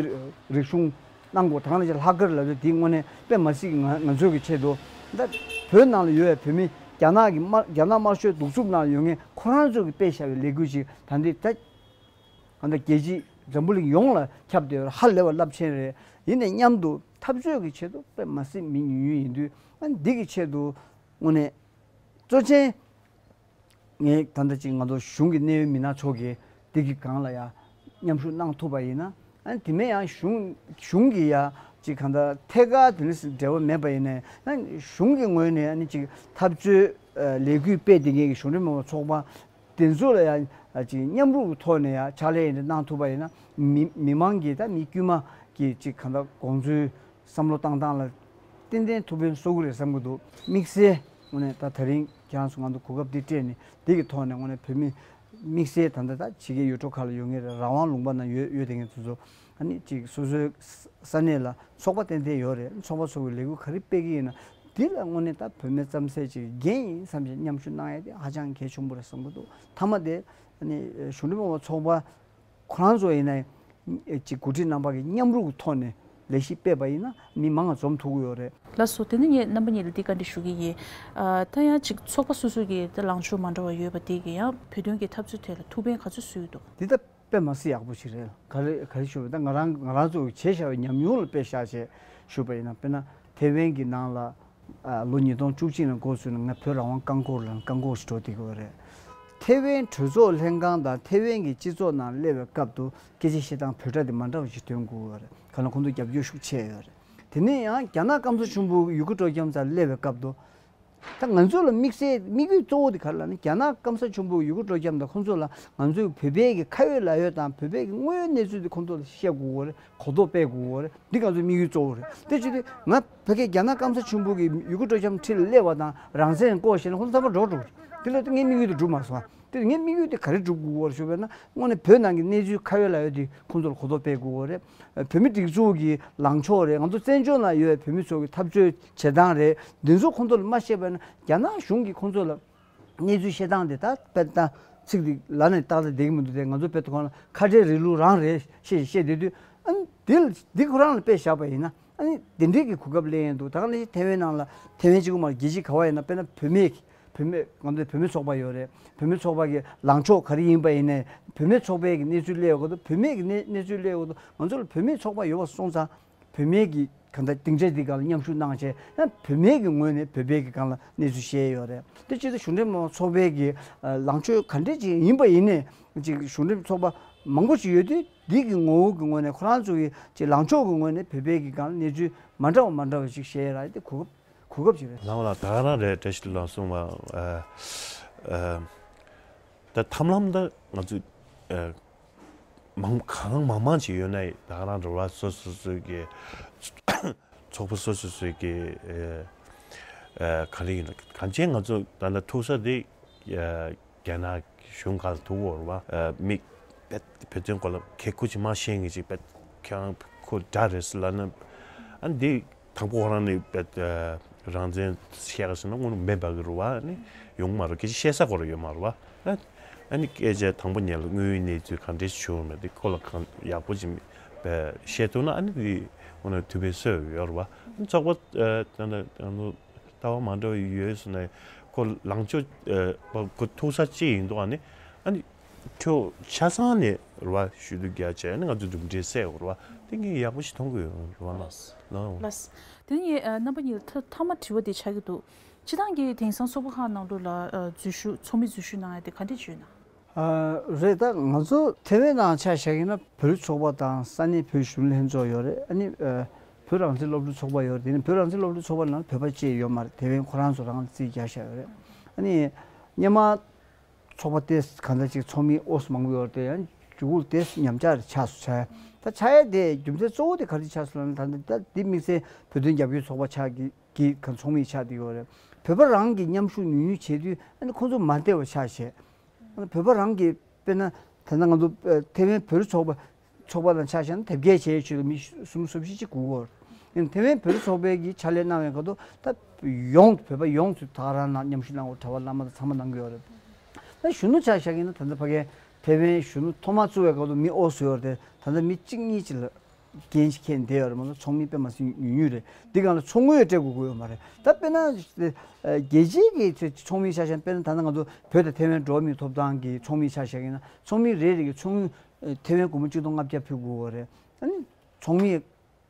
རིག་གཞུང་གནང་དགོས། ད་ག་ནང་བཞིན་ལྷག་དཀར་ལབ་དུས་འདི་དངོས་གནས་དཔེ་མ་སྲིད་ཀྱི་ང་ང་ཚོའི་གི་ཆེད་དུ་ད་བོད་ནང་ལ་ཡོད་པའི་བོད་མི་རྒྱ་ནག་གི་དམར་རྒྱ་ནག་དམར་ཤོག་གདུག་རྩུབ་ནང་ལ་ཡོད་མཁན་ཁོ་རང་ཚོ་གི་སྤེལ་བཞག་པའི་ལས་འགུལ་ཞིག་ད་འདི་ད་ག་འདྲ་རྒྱལ་སྤྱི་འཛམ་བུ་གླིང་ཡོངས་ལ་ཁྱབ་བསྡད་ཡོད་རེད། ཧ་ལས་པ་རླབས་ཆེན་རེད། ཡིན་ནའི་མཉམ་དུ་འཐབ་རྩོད་ཀྱི་ཆེད་དུ་དཔེ་མ་སྲིད་མི་ཉུང་ཉུང་ཡིན་དུས་ཨ་འདི་གི་ཆེད་དུ་དངོས་གནས་གཙོ་ཆེན། ངས་ད་ལྟ་ཅིག་ང་ཚོ་གཞུང་གི་གནད་ཡོད་མི་སྣ་ཚོ་གིས་འདི་གི་སྒང་ལ་ཡང་མཉམ་ཞུགས་གནང་ཐུབ་པ་ཡིན་ན། ཨ་ནི་དེ་མིན་ཡང་གཞུང་གཞུང་གི་ཡང་ཅིག་གང་ལྟར་ཐད་ཀར་དེ་འདྲ་འབྲེལ་བ་མེད་པ་ཡིན་ནའི་ཨ་ནི་གཞུང་གི་ངོས་ནས་ཨ་ནི་ཅིག་འཐབ་རྩོད་ལས་འགུལ་སྤེལ་བསྡད་མཁན་གྱི་གཞུང་འབྲེལ་མ་ཡིན་པ་ཚོགས་པ་དེ་ཚོ་ལ་ཡང་ཅིག་མཉམ་རུབ་ཀྱི་ཐོག་ནས་ཡང་ཕྱག་ལས་འདི་གནང་ཐུབ་པ་ཡིན་ན་མི་མི་མང་གི་ད་མི་དཀྱུས་མ་གི་ཅིག་གང་ལྟར་དགོངས་ཚུལ། བསམ་བློ་བཏང་སྟངས་ལ་ཏན་ཏན་ཐུགས་ཕན་གསོ་གི་རེད་བསམ་གི་འདུག་དམིགས་བསལ་དངོས་གནས་ད་ད་རིང་ཁྱེད་རང་ཚོ་ང་ཚོ་གོ་སྐབས་འདི་སྤྲད་ནས་འདི་གི་ཐོག་ནས་དངོས་གནས་བོད་མི་དམིགས་བསལ་ད་ལྟ་ད་ཕྱི་རྒྱལ་ཡུལ་གྲུ་ཁག་ལ་ཡོད་མཁན་རེད། རང་དབང་ལུང་པ་ནང་ཡོད་ཡོད་དེ་མཁན་ཚོ་ཚོ་ཨ་ནི་ཅིག་སོ་སོའི་ས་ས་གནས་ལ་ཚོགས་པ་ཏན་ཏན་ཡོད་རེད། ཚོགས་པ་ཚོ་གི་ལས་འགུལ་ག་རེ་སྤེལ་གི་ཡིན་ན་འདི་ལ་དངོས་གནས་ད་བོད་མི་རྩམ་ཟན་ཅིག་འགན་ཡིན་བསམ་བྱས་མཉམ་ཞུགས་གནང་ཡ་དེ་ཧ་ཅང་གལ་ཆེན་པོ་རེད་བསམ་གི་འདུག་མཐའ་མ་དེ་ཨ་ནི་གཞུང་འབྲེལ་མ་ཡིན་པ་ཚོགས་པ། ཁོ་རང་ཚོ་ཡིན་ན་ཅིག་འགོ་ཁྲིད་རྣམ་པ་གི་མཉམ་རུབ་ཀྱི་ཐོག་ནས་ལས་གཞི་སྤེལ་བ་ཡིན་ན་མི་མང་ང་འཛོམས་ཐུབ་ཀྱི་ཡོད་རེད། ལགས་སོ། དེ་ནི་ངས་རྣམ་པ་གཉིས་ལ་འདི་བཀའ་འདྲི་ཞུ་གི་ཡིན། ཨ་ད་ཡང་ཅིག་ཚོགས་པ་སོ་སོ་གི་ད་ལངས་ཕྱོགས་མ་འདྲ་བ་ཡོད་པ་དེ་གི་ཡང་བོད་དོན་གྱི་འཐབ་རྩོད་ཐད་ལ་ཐུགས་ཕན་ག་ཚོད་གསོས་ཡོད་འདུག་འདི་ད་དཔེ་མ་སྲིད་ཡག་པོ་ཞིག་རེད། ག་རེ་ག་རེ་ཞུ་བ་ད་ང་རང་ང་རང་ཚོ་གི་བྱས་བཞག་པའི་ཉམས་མྱོང་ལ་དཔེ་བཞག་བྱས་ཞུ་བ་ཡིན་ན། དཔེར་ན་ཐེ་ཝན་གྱི་ནང་ལ། ལོ་ཉིས་སྟོང་བཅུ་གཅིག་ནས་འགོ་བཙུགས་ནས་ང་བོད་རང་དབང་རྐང་འཁོར་ལ་རྐང་འཁོར་ཞིག་འགྲོ་བསྡད་ཀྱི་ཡོད་རེད། ཐེ་ཝན་གྲོས་ཚོགས་ལྷན་ཁང་དང་ཐེ་ཝན་གྱི་སྤྱི་ཚོགས་ནང་སླེབས་པའི་སྐབས་དུ་སྐད་ཆ་བཤད་སྟངས་བོད་སྒྲ་དེ་མ་འདྲ་བ་ཞིག་ཐོན་དགོས་ཀྱི་ཡོད་རེད། གང་ལ་ཁོང་ཚོ་རྒྱབ་སྐྱོར་ཤུགས་ཆེ་ཡོད་རེད། དེ་ནས་ཡང་རྒྱ་ནག་སྐམ་ས་ཆེན་པོ་ཡུ་གུར་སྤྲོ་འཆམ་སར་སླེབས་པའི་སྐབས་དུ། ད་ང་ཚོ་ལ་དམིགས་བསལ་དམིགས་ཡུལ་གཙོ་བོ་དེ་ག་རེ་ལབ་ན་རྒྱ་ནག་སྐམ་ས་ཆེན་པོ་ཡུ་གུར་སྤྲོ་འཆམ་དང་ཁོང་ཚོ་ལ་ང་ཚོའི་བོད་པའི་གི་ཁ་ཡོད་ལག་ཡོད་དང་བོད་པའི་གི་དངོས་ཡོད་གནས་ཚུལ་དེ་ཁོང་ཚོ་ལ་བཤད་དགོས་ཀྱི་ཡོད་རེད། གོ་རྟོགས་སྤེལ་དགོས་ཀྱི་ཡོད་རེད། འདི་ང་ཚོའི་དམིགས་ཡུལ་གཙོ་བོ་རེད། དེ་བྱེད་དུས་ང་ཕ་གིར་རྒྱ་ནག་སྐམ་ས་ཆེན་པོ་གི་ཡུ་གུར་སྤྲོ་འཆམ་འཁྲིས་ལ་སླེབས་པ་དང་རང་བཙན་བསྐོར་ཞེས་ན་ཁོང་ཚོ་ཚང་མ་འགྲོ་འགྲོ་གི་རེད། དེ་ལ་ངའི་དམིགས་ཡུལ་དེ་འགྲུབ་མ་སོང་། དེ་ངའི་དམིགས་ཡུལ་དེ་ག་རེ་འགྲུབ་དགོས་ཀྱི་ཡོད་རེད་ཞུ་བས་ན་དངོས་གནས་བོད་ནང་གི་གནས་ཚུལ་ཁ་ཡོད་ལག་ཡོད་དེ་ཁོང་ཚོ་ལ་གོ་རྟོགས་སྤེལ་དགོས་ཀྱི་ཡོད་རེད། བོད་མི་སྒྲིག་འཛུགས་ཀྱི་ལངས་ཕྱོགས་རེད། ང་ཚོ་བཙན་བྱོལ་ནང་ཡོད་པའི་བོད་མི་ཚོ་གི་འཐབ་རྩོད་བྱེད་སྟངས་རེད། འདི་ཚོ་ཁོང་ཚོ་ལ་མ་བཤད་པ་ཡིན་ན་རྒྱ་ནག་གཞུང་གིས་ཁོང་ཚོ་ལ་གནས་ཚུལ་བཤད་སྟངས་དེ་ད་དཔེ་ད་ཚིག་དེ་ལ་ནས་ཏག་ཏག་བསྡད་ཀྱི་མི་འདུག་དེ་ང་ཚོ་དཔེ་ད་ཁོང་ལ་ཁ་བྲལ་རིང་ལུགས་རང་རེད་ཞེས་བཤད་བསྡད་དུས་ཨ་ནི་འདི་ལ་འདི་ཁོ་རང་ལ་དཔེ་བཞག་པ་ཡིན་ན་ཨ་ནི་འདི་འདྲའི་གི་གོ་སྐབས་ལེན་ཡས་འདུག་ད་ག་ནང་བཞིན་ཐེ་ཝན་ནང་ལ་ཐེ་ཝན་གཅིག་པུ་མ་རེད། རྒྱལ་སྤྱི་ག་བ་ཡིན་ན་དཔེར་ན་བོད་མི་ བུད་མེད་ང་ཚོའི་བུད་མེད་ཚོགས་པ་ཡོད་རེད། བུད་མེད་ཚོགས་པ་གི་ལངས་ཕྱོགས་ག་རེ་ཡིན་པ་ཡིན་ནའི་བུད་མེད་ཚོགས་པའི་གི་གནས་ཚུལ་སླེབས་ཡོད་ག་དུ་བུད་མེད་ཀྱི་གནས་གནས་ཚུལ་སླེབས་ཡོད་ག་དུ་ང་ཚོ་ལ་བུད་མེད་ཚོགས་པ་ཡོད་པ་སོང་ཙང་བུད་མེད་ཀྱི་གང་ལྟར་སྡིངས་ཆ་འདི་སྒང་ལ་མཉམ་ཞུགས་གནང་བྱས་ཡང་བུད་མེད་ཀྱི་ངོས་ནས་བོད་པའི་གི་སྒང་ལ་གནས་ཚུལ་བཤད་ཡོད་རེད། དེ་ཅི་ལྟར་གཞུང་འབྲེལ་མ་ཚོགས་པའི་གི་ལངས་ཕྱོགས་ག་འདྲས་ཅིག་ཡིན་པ་ཡིན་ནའི་ཅིག་གཞུང་འབྲེལ་ཚོགས་པ་མང་པོ་ཞིག་ཡོད་དུས་འདི་གི་ངོ་བོ་གི་ངོས་ནས་ཁོ་རང་ཚོ་གི་ཅིག་ལངས་ཕྱོགས་ཀྱི་ངོས་ནས་བོད་པའི་གི་སྒང་ལ་གནས་ཚུལ་མ་འདྲ་བ་མ་འདྲ་བ་ཞིག་བཤད་ཡོད་རེད། དེ་གོ་སྐབས་གོ་སྐབས་ཅིག་རེད། ལགས་ལགས། ད་ག་རང་རེད། བཀྲ་ཤིས་ལགས་གསུངས་པ། ཨ་ཨ་ད་ཐབས་ལམ་ད་ང་ཚོས་ཨ་མང་གང་མང་མང་ཅིག་ཡོད་ན་ད་ག་རང་རེད་བ། སོ་སོ་སོའི་གི་ཚོགས་པ་སོ་སོ་སོའི་གི་ཨ་ཨ་ག་རེ་ཡིན་ན་གང་ཅན་ང་ཚོ་ད་ལྟ་ཐུག་ས་དེ་ཨ་རྒྱ་ནག་གཞུང་ཁག་ལ་ཐུག་གོ་རེད་བ། ཨ་མི་བོད་དོན་སྐོར་ལ་གལ་ཁུ་ཅིག་མ་ཤེས་མཁན་ཅིག་བས་ཁྱེད་རང་ཁོ་དགྲ་རེད་ཟེར་ལབ་ན་ཨ་འདི། དང་པོ་ཁོ་རང་ནི་རང་བཙན་བཤད་ག་ཟེར་ན་དངོས་གནས་མེད་པ་གི་རུ་བ་ནི་ཡོང་མ་རུ་སྐད་ཆ་བཤད་ས་ཁོ་ར་ཡོད་མ་རུ་བ། ཨ་ནི་སྐད་ཆ་དང་པོ་ཉིད་ལ་དངོས་ཡོད་གནས་ཚུལ་གང་འདྲས་བྱུང་མེད་དེ་ཁོ་ལ་གང་ཡག་པོ་ཅིག་བཤད་ཐུབ་ན་ཨ་ནི་དེ་དངོས་གནས་ཐུབ་པའི་སྲོལ་ཡོད་རུ་བ། ཚོགས་པ་ད་ལྟ་ལྟ་བ་མ་འདྲ་བ་ཡོད་སོང་ན་ཁོ་ལངས་ཕྱོགས་ཁོ་ཐུག་ས་ཅི་ཡིན་འདུག་ཨ་ནི་ཨ་ནི། ཁྱོད་ཆ་ཚང་ནས་རེད་བ་ཞུ་གཏུག་རྒྱག་བྱས་ནས་ང་ཚོ་གྲུབ་འབྲས་གསལ་ཡོད་རེད་བ། དེ་ངས་ཡག་པོ་ཞིག་མཐོང་གི་ཡོད་རེད་བ། ལགས་ལགས། ལགས། དེ་ནས་ངས་ཨ་རྣམ་པ་གཉིས་ལ་ཐ་མཐའ་མ་དྲི་བ་དེ་ཆགས་ཀྱི་འདུག་སྤྱི་བཏང་གི་དེང་སང་ཚོགས་པ་ཁག་ནང་ལོགས་ལ་ཨ་འཛུལ་ཞུགས་ཚོགས་མི་འཛུལ་ཞུགས་གནང་ཡ་དེ་ག་འདྲས་བྱུང་ཡོད་ན། ཨ་རེད། ད་ང་ཚོ་ཐེ་ཝན་ནང་ཆ་བཞག་ཡིན་ན་བོད་རིགས་ཚོགས་པ་དང་ས་གནས་བོད་གཞོན་ནུ་ལྷན་ཚོགས་ཡོད་རེད། ཨ་ནི་ཨ་བོད་རང་བཙན་སློབ་ཕྲུག་ཚོགས་པ་ཡོད་རེད། དེ་ནི་བོད་རང་བཙན་སློབ་ཕྲུག་ཚོགས་པ་ནང་བོད་པ་གཅིག་ཡོད་མ་རེད། ཐེ་ཝན་ཁོ་རང་ཚོ་རང་ལ་རྩིས་རྒྱག་བཞག་ཡོད་རེད། ཨ་ནི་སྔོན་མ། ཚོགས་པ་དེ་གང་ལྟར་ཅིག་ཚོགས་མི་ཨོ་སི་མང་པོ་ཡོད་རེད་དེ་ཡང་རྒྱུ་གུར་དེ་ཉམས་ཆག་རེ་ཆགས་སུ་ཆགས་ཡ། ད་ཆགས་ཡ་དེ་རྒྱུ་མཚན་གཙོ་བོ་དེ་ག་རེ་ཆགས་སོང་ལབ་ན་ད་ལྟ་ད་འདི་དམིགས་བསལ་བོད་དོན་རྒྱབ་སྐྱོར་ཚོགས་པ་ཆགས་ཀྱི་ཀྱི་གང་ཚོགས་མི་ཆགས་བསྡད་ཡོད་རེད། བོད་པ་རང་གི་མཉམ་ཞུགས་ཉུང་ཉུང་བྱེད་དུས་ཨ་ནི་ཁོང་ཚོ་མ་བདེ་བ་ཆགས་བྱས། ཨ་ནི་བོད་པ་རང་གི་དཔེར་ན་ད་ལྟ་ང་ཚོ་ཨ་ཐེ་ཝན་བོད་རིགས་ཚོགས་པ་ཚོགས་པ་དང་ཆ་བཞག་ན་དེབ་སྐྱེལ་བྱས་ཆོད་ལ་མི་སུམ་སུམ་བཞི་གཅིག་སྒུག་གོ། ཡིན་ཐེ་ཝན་བོད་རིགས་ཚོགས་པའི་གི་ཕྱག་ལས་གནང་བའི་སྐབས་དུ་ད་ཡོངས་བོད་པ་ཡོངས་སུ་ད་ག་རང་ནང་མཉམ་ཞུགས་གནང་བ་གྲྭ་པ་བླ་མ་དང་ཚང་མ་གནང་གི་ཡོད་རེད། ད་གཞོན་ནུ་ཆ་བཞག་ཡིན་ན་ད་ལྟ་ཕ་གའི་ཐེ་ཝན་གཞོན་ནུ་ཐོག་མ་བཙུགས་པའི་སྐབས་དུ་མི་ཨོ་སུ་ཡོད་རེད་དེ་ད་ལྟ་མི་གཅིག་གཉིས་ཅིག་ལ་འགན་ཞིག་འཁྱེར་བསྡད་ཡོད་རེད་མ་གཏོགས་ཚོགས་མི་དཔེ་མ་སྲིད་ཉུང་ཉུང་རེད། འདི་སྒང་ལ་ཚོགས་དངུལ་སྤྲད་དགོས་ཀྱི་ཡོད་མ་རེད། ད་དཔེར་ན་རྒྱལ་སྤྱིའི་གི་ཚོགས་མི་ཆ་བཞག་དཔེར་ན་ད་ལྟ་ང་ཚོ་བོད་དང་ཐེ་ཝན་འགྲོ་བ་མིའི་ཐོབ་ཐང་གི་ཚོགས་མི་ཆ་བཞག་ཡིན་ན་ཚོགས་མི་རེ་རེ་གི་ཚོགས་དངུལ་ཐེ་ཝན་སྒོར་མོ་གཅིག་སྟོང་ལྔ་བརྒྱ་ཕུལ་དགོས་ཀྱི་ཡོད་རེད། ཨ་ནི་ཚོགས་མི་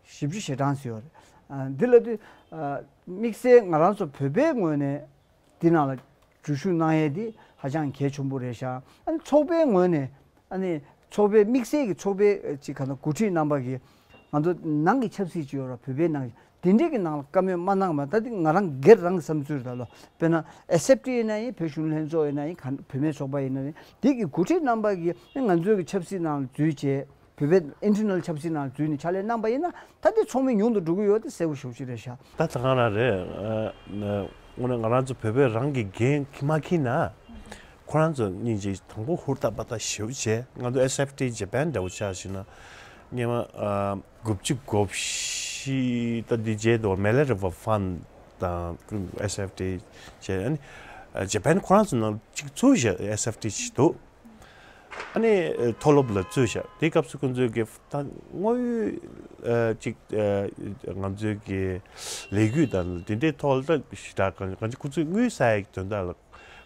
བཞི་བཅུ་ཞེ་གྲངས་ཙམ་ཡོད་རེད། ཨ་འདི་ལ་དུས་ཨ་དམིགས་བསལ་ང་རང་ཚོ་བོད་པའི་ངོས་ནས་འདི་ནང་ལ་འཛུལ་ཞུགས་གནང་ཡས་འདི་ཧ་ཅང་གལ་ཆེན་པོ་རེད་ཤག་ཨ་ནི་ཚོགས་པའི་ངོས་ནས་ཨ་ནི་ཚོགས་པའི་དམིགས་བསལ་གྱི་ཚོགས་པའི་ཅིག་ག་ན་འགོ་ཁྲིད་རྣམ་པ་གིས་ང་ཚོ་ནང་གི་ཆབ་སྲིད་ཅིག་ཡོད་ར་བོད་པའི་ནང་གི་དེ་འདྲས་ཀྱི་ནང་ལ་བཀའ་མོལ་མ་གནང་བ་ད་འདི་ང་རང་སྒེར་རང་གི་བསམ་ཚུལ་རེད་ལ། དཔེར་ན་ཨེས་ཨེཕ་ཊི་ཡིན་ན་ཡིན་བོད་གཞོན་ནུ་ལྷན་ཚོགས་ཡིན་ན་ཡིན་ག་བུད་མེད་ཚོགས་པ་ཡིན་ན་ཡིན་འདི་གི་འགོ་ཁྲིད་རྣམ་པ་གིས་ང་ཚོའི་གི་ཆབ་སྲིད་ནང་ལ་འཛུལ་བྱས། བོད་པའི་ཨིན་ཊར་ནལ་ཆབ་སྲིད་ནང་འཛུལ་ནས་ཕྱག་ལས་གནང་པ་ཡིན་ན་ད་དེ་ཚོགས་མི་ཉུང་དུ་འགྲོ་གི་ཡོད་དེ་གསལ་པོ་ཞེ་པོ་ཅིག་རེད་ཤག་ད་ད་ག་རང་རེད། ཨ་ན་དངོས་གནས་ང་རང་ཚོ་བོད་པས་རང་གི་འགན་ཁྱི་མ་ཁྱི་ན་ཁོ་རང་ཚོ་སྙིང་རྗེ་དང་པོ་ཧུར་ཐག་པ་ཐག་ཞེ་པོ་བྱས། ང་ཚོ་ཨེས་ཨེཕ་ཊི་ཇ་པན་འདྲ་བོ་ཆ་བཞག་ན་སྔོན་མ་ཨ་དགུ་བཅུ་གོ་བཞི་ད་འདི་རྗེས་དུ་མེ་ལེ་རི་ཝར་ཕན་དང་ཨེས་ཨེཕ་ཊི་བྱས། ཨ་ནི་ཨ་ཇ་པན་ཁོ་རང་ཚོ་ནང་གཅིག་ཚུར་བཞག་ཨེས་ཨེཕ་ཊི་ཞིག་འདུག་ཨ་ནི་མཐོ་སློབ་ལ་བཙུགས་བཞག་དེའི་སྐབས་སུ་ཁོང་ཚོས་ཀྱི་ད་དངོས་ཡོད་ཅིག་ང་ཚོའི་གི་ལས་འགུལ་དང་དེ་འདྲའི་ཐོག་ལ་ད་ཞེ་དྲག་གང་གང་ཅི་ཁོང་ཚོའི་དངུལ་ཟ་ཡག་དོན་དག་ལ་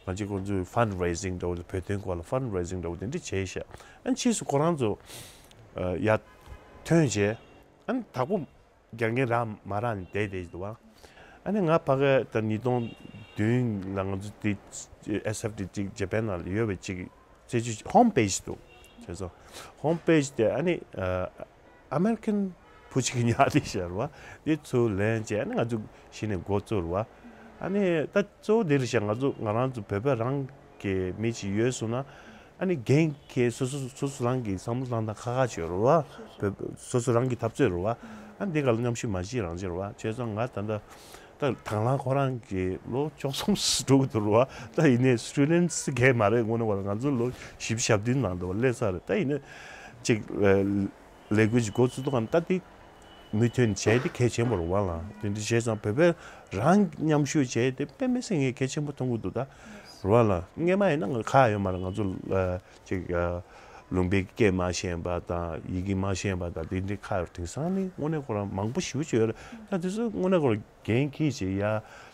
གང་ཅི་ཁོང་ཚོའི་ཕན་རེ་ཟིང་འདྲ་བོ་བོད་དོན་སྐོར་ལ་ཕན་རེ་ཟིང་འདྲ་བོ་དེ་འདྲ་བྱས་བཞག་ཨ་ནི་ཕྱིས་སུ་ཁོ་རང་ཚོ་ཡར་ཐོན་བྱས་ཨ་ནི་དྭགས་པོ། རྒྱག་མཁན་རག་མ་རག་ནས་བསྡད་བསྡད་ཀྱི་འདུག་བ། ཨ་ནི་ང་ཕ་གི་ད་ཉིས་སྟོང་བདུན་ལ་ང་ཚོ་དེ་ཨེས་ཨེཕ་ཊི་ཅིག་ཇ་པན་ནང་ལ་ཡོད་པའི་ཅིག་རྩད་གཅོད་ཧོམ་པེ་ཇི་འདུག་བྱས་ཙང་ཧོམ་པེ་ཇི་དེ་ཨ་ནི་ཨ་ཨ་མེ་རི་ཀན་བུ་གཅིག་གིས་ཉར་ཏེ་བཞག་རེད་བ། དེ་ཚུར་ལེན་བྱས་ཨ་ནི་ང་ཚོ་གཞི་ནས་འགོ་བཙུགས་རེད་བ། ཨ་ནི་ད་གཙོ་བོ་དེ་རེད་ཤག་ང་ཚོ་ང་རང་ཚོ་བོད་པ་རང་གི་མི་ཅིག་ཡོད་སོང་ན། ཨ་ནི་འགན་འཁྱེར་སོ་སོ་སོ་སོ་རང་གི་བསམ་བློ་བཏང་སྟངས་ཁག་ཁག་ཅིག་ཡོད་རེད་བ། སོ་སོ་རང་གི་འཐབ་རྩོད་རེད་བ། ཨ་ནི་འདི་ག་ལ་མཉམ་ཞུགས་མ་བྱེད་རང་བྱེད་རེད་བ། བྱས་ཙང་ང་ད་ལྟ་ད་དང་བླངས་ཁོ་རང་གི་ལོ་བཅུ་གསུམ་འགྲོ་གི་འདུག་རེད་བ། ད་ཡིན་ནའི་སི་ཊུ་ཌེན་ཊི་གས་མ་རེད་དངོས་གནས་བར་ང་ཚོ་ལོ་བཞི་བཅུ་ཞེ་བདུན་ནང་འདུག་བ་སླེབས་ཚར་རེད། ད་ཡིན་ནའི་ཅིག་ལས་འགུལ་ཅིག་འགོ་བཙུགས་འདུག་ག་ད་འདི་མུ་མཐུད་ནས་བྱས་ཏེ་གལ་ཆེན་པོ་རེད་བ་ལ། དེ་འདྲ་བྱས་ཙང་བོད་པས་རང་མཉམ་ཞུགས་བྱས་ཏེ་དཔེ་མི་སྲིད་ངས་གལ་ཆེན་པོ་མཐོང་གི་འདུག་ད་རེད་བ་ལ། སྔས་མ་ཡིན་ན་ང་ཁག་ཡོད་མ་རེད། ང་ཚོ་ཅིག་ལུང་པའི་སྐད་མ་ཤེས་པ་དང་ཡི་གེ་མ་ཤེས་པ་དང་དེ་འདྲའི་ཁག་ཡོད། དེང་སང་ནི་དངོས་གནས་ཁོ་རང་མང་པོ་ཞེ་པོ་ཅིག་ཡོད་རེད། ད་དེ་ཚོ་དངོས་གནས་ཁོ་རང་འགན་འཁྱེར་བྱས་ཡ་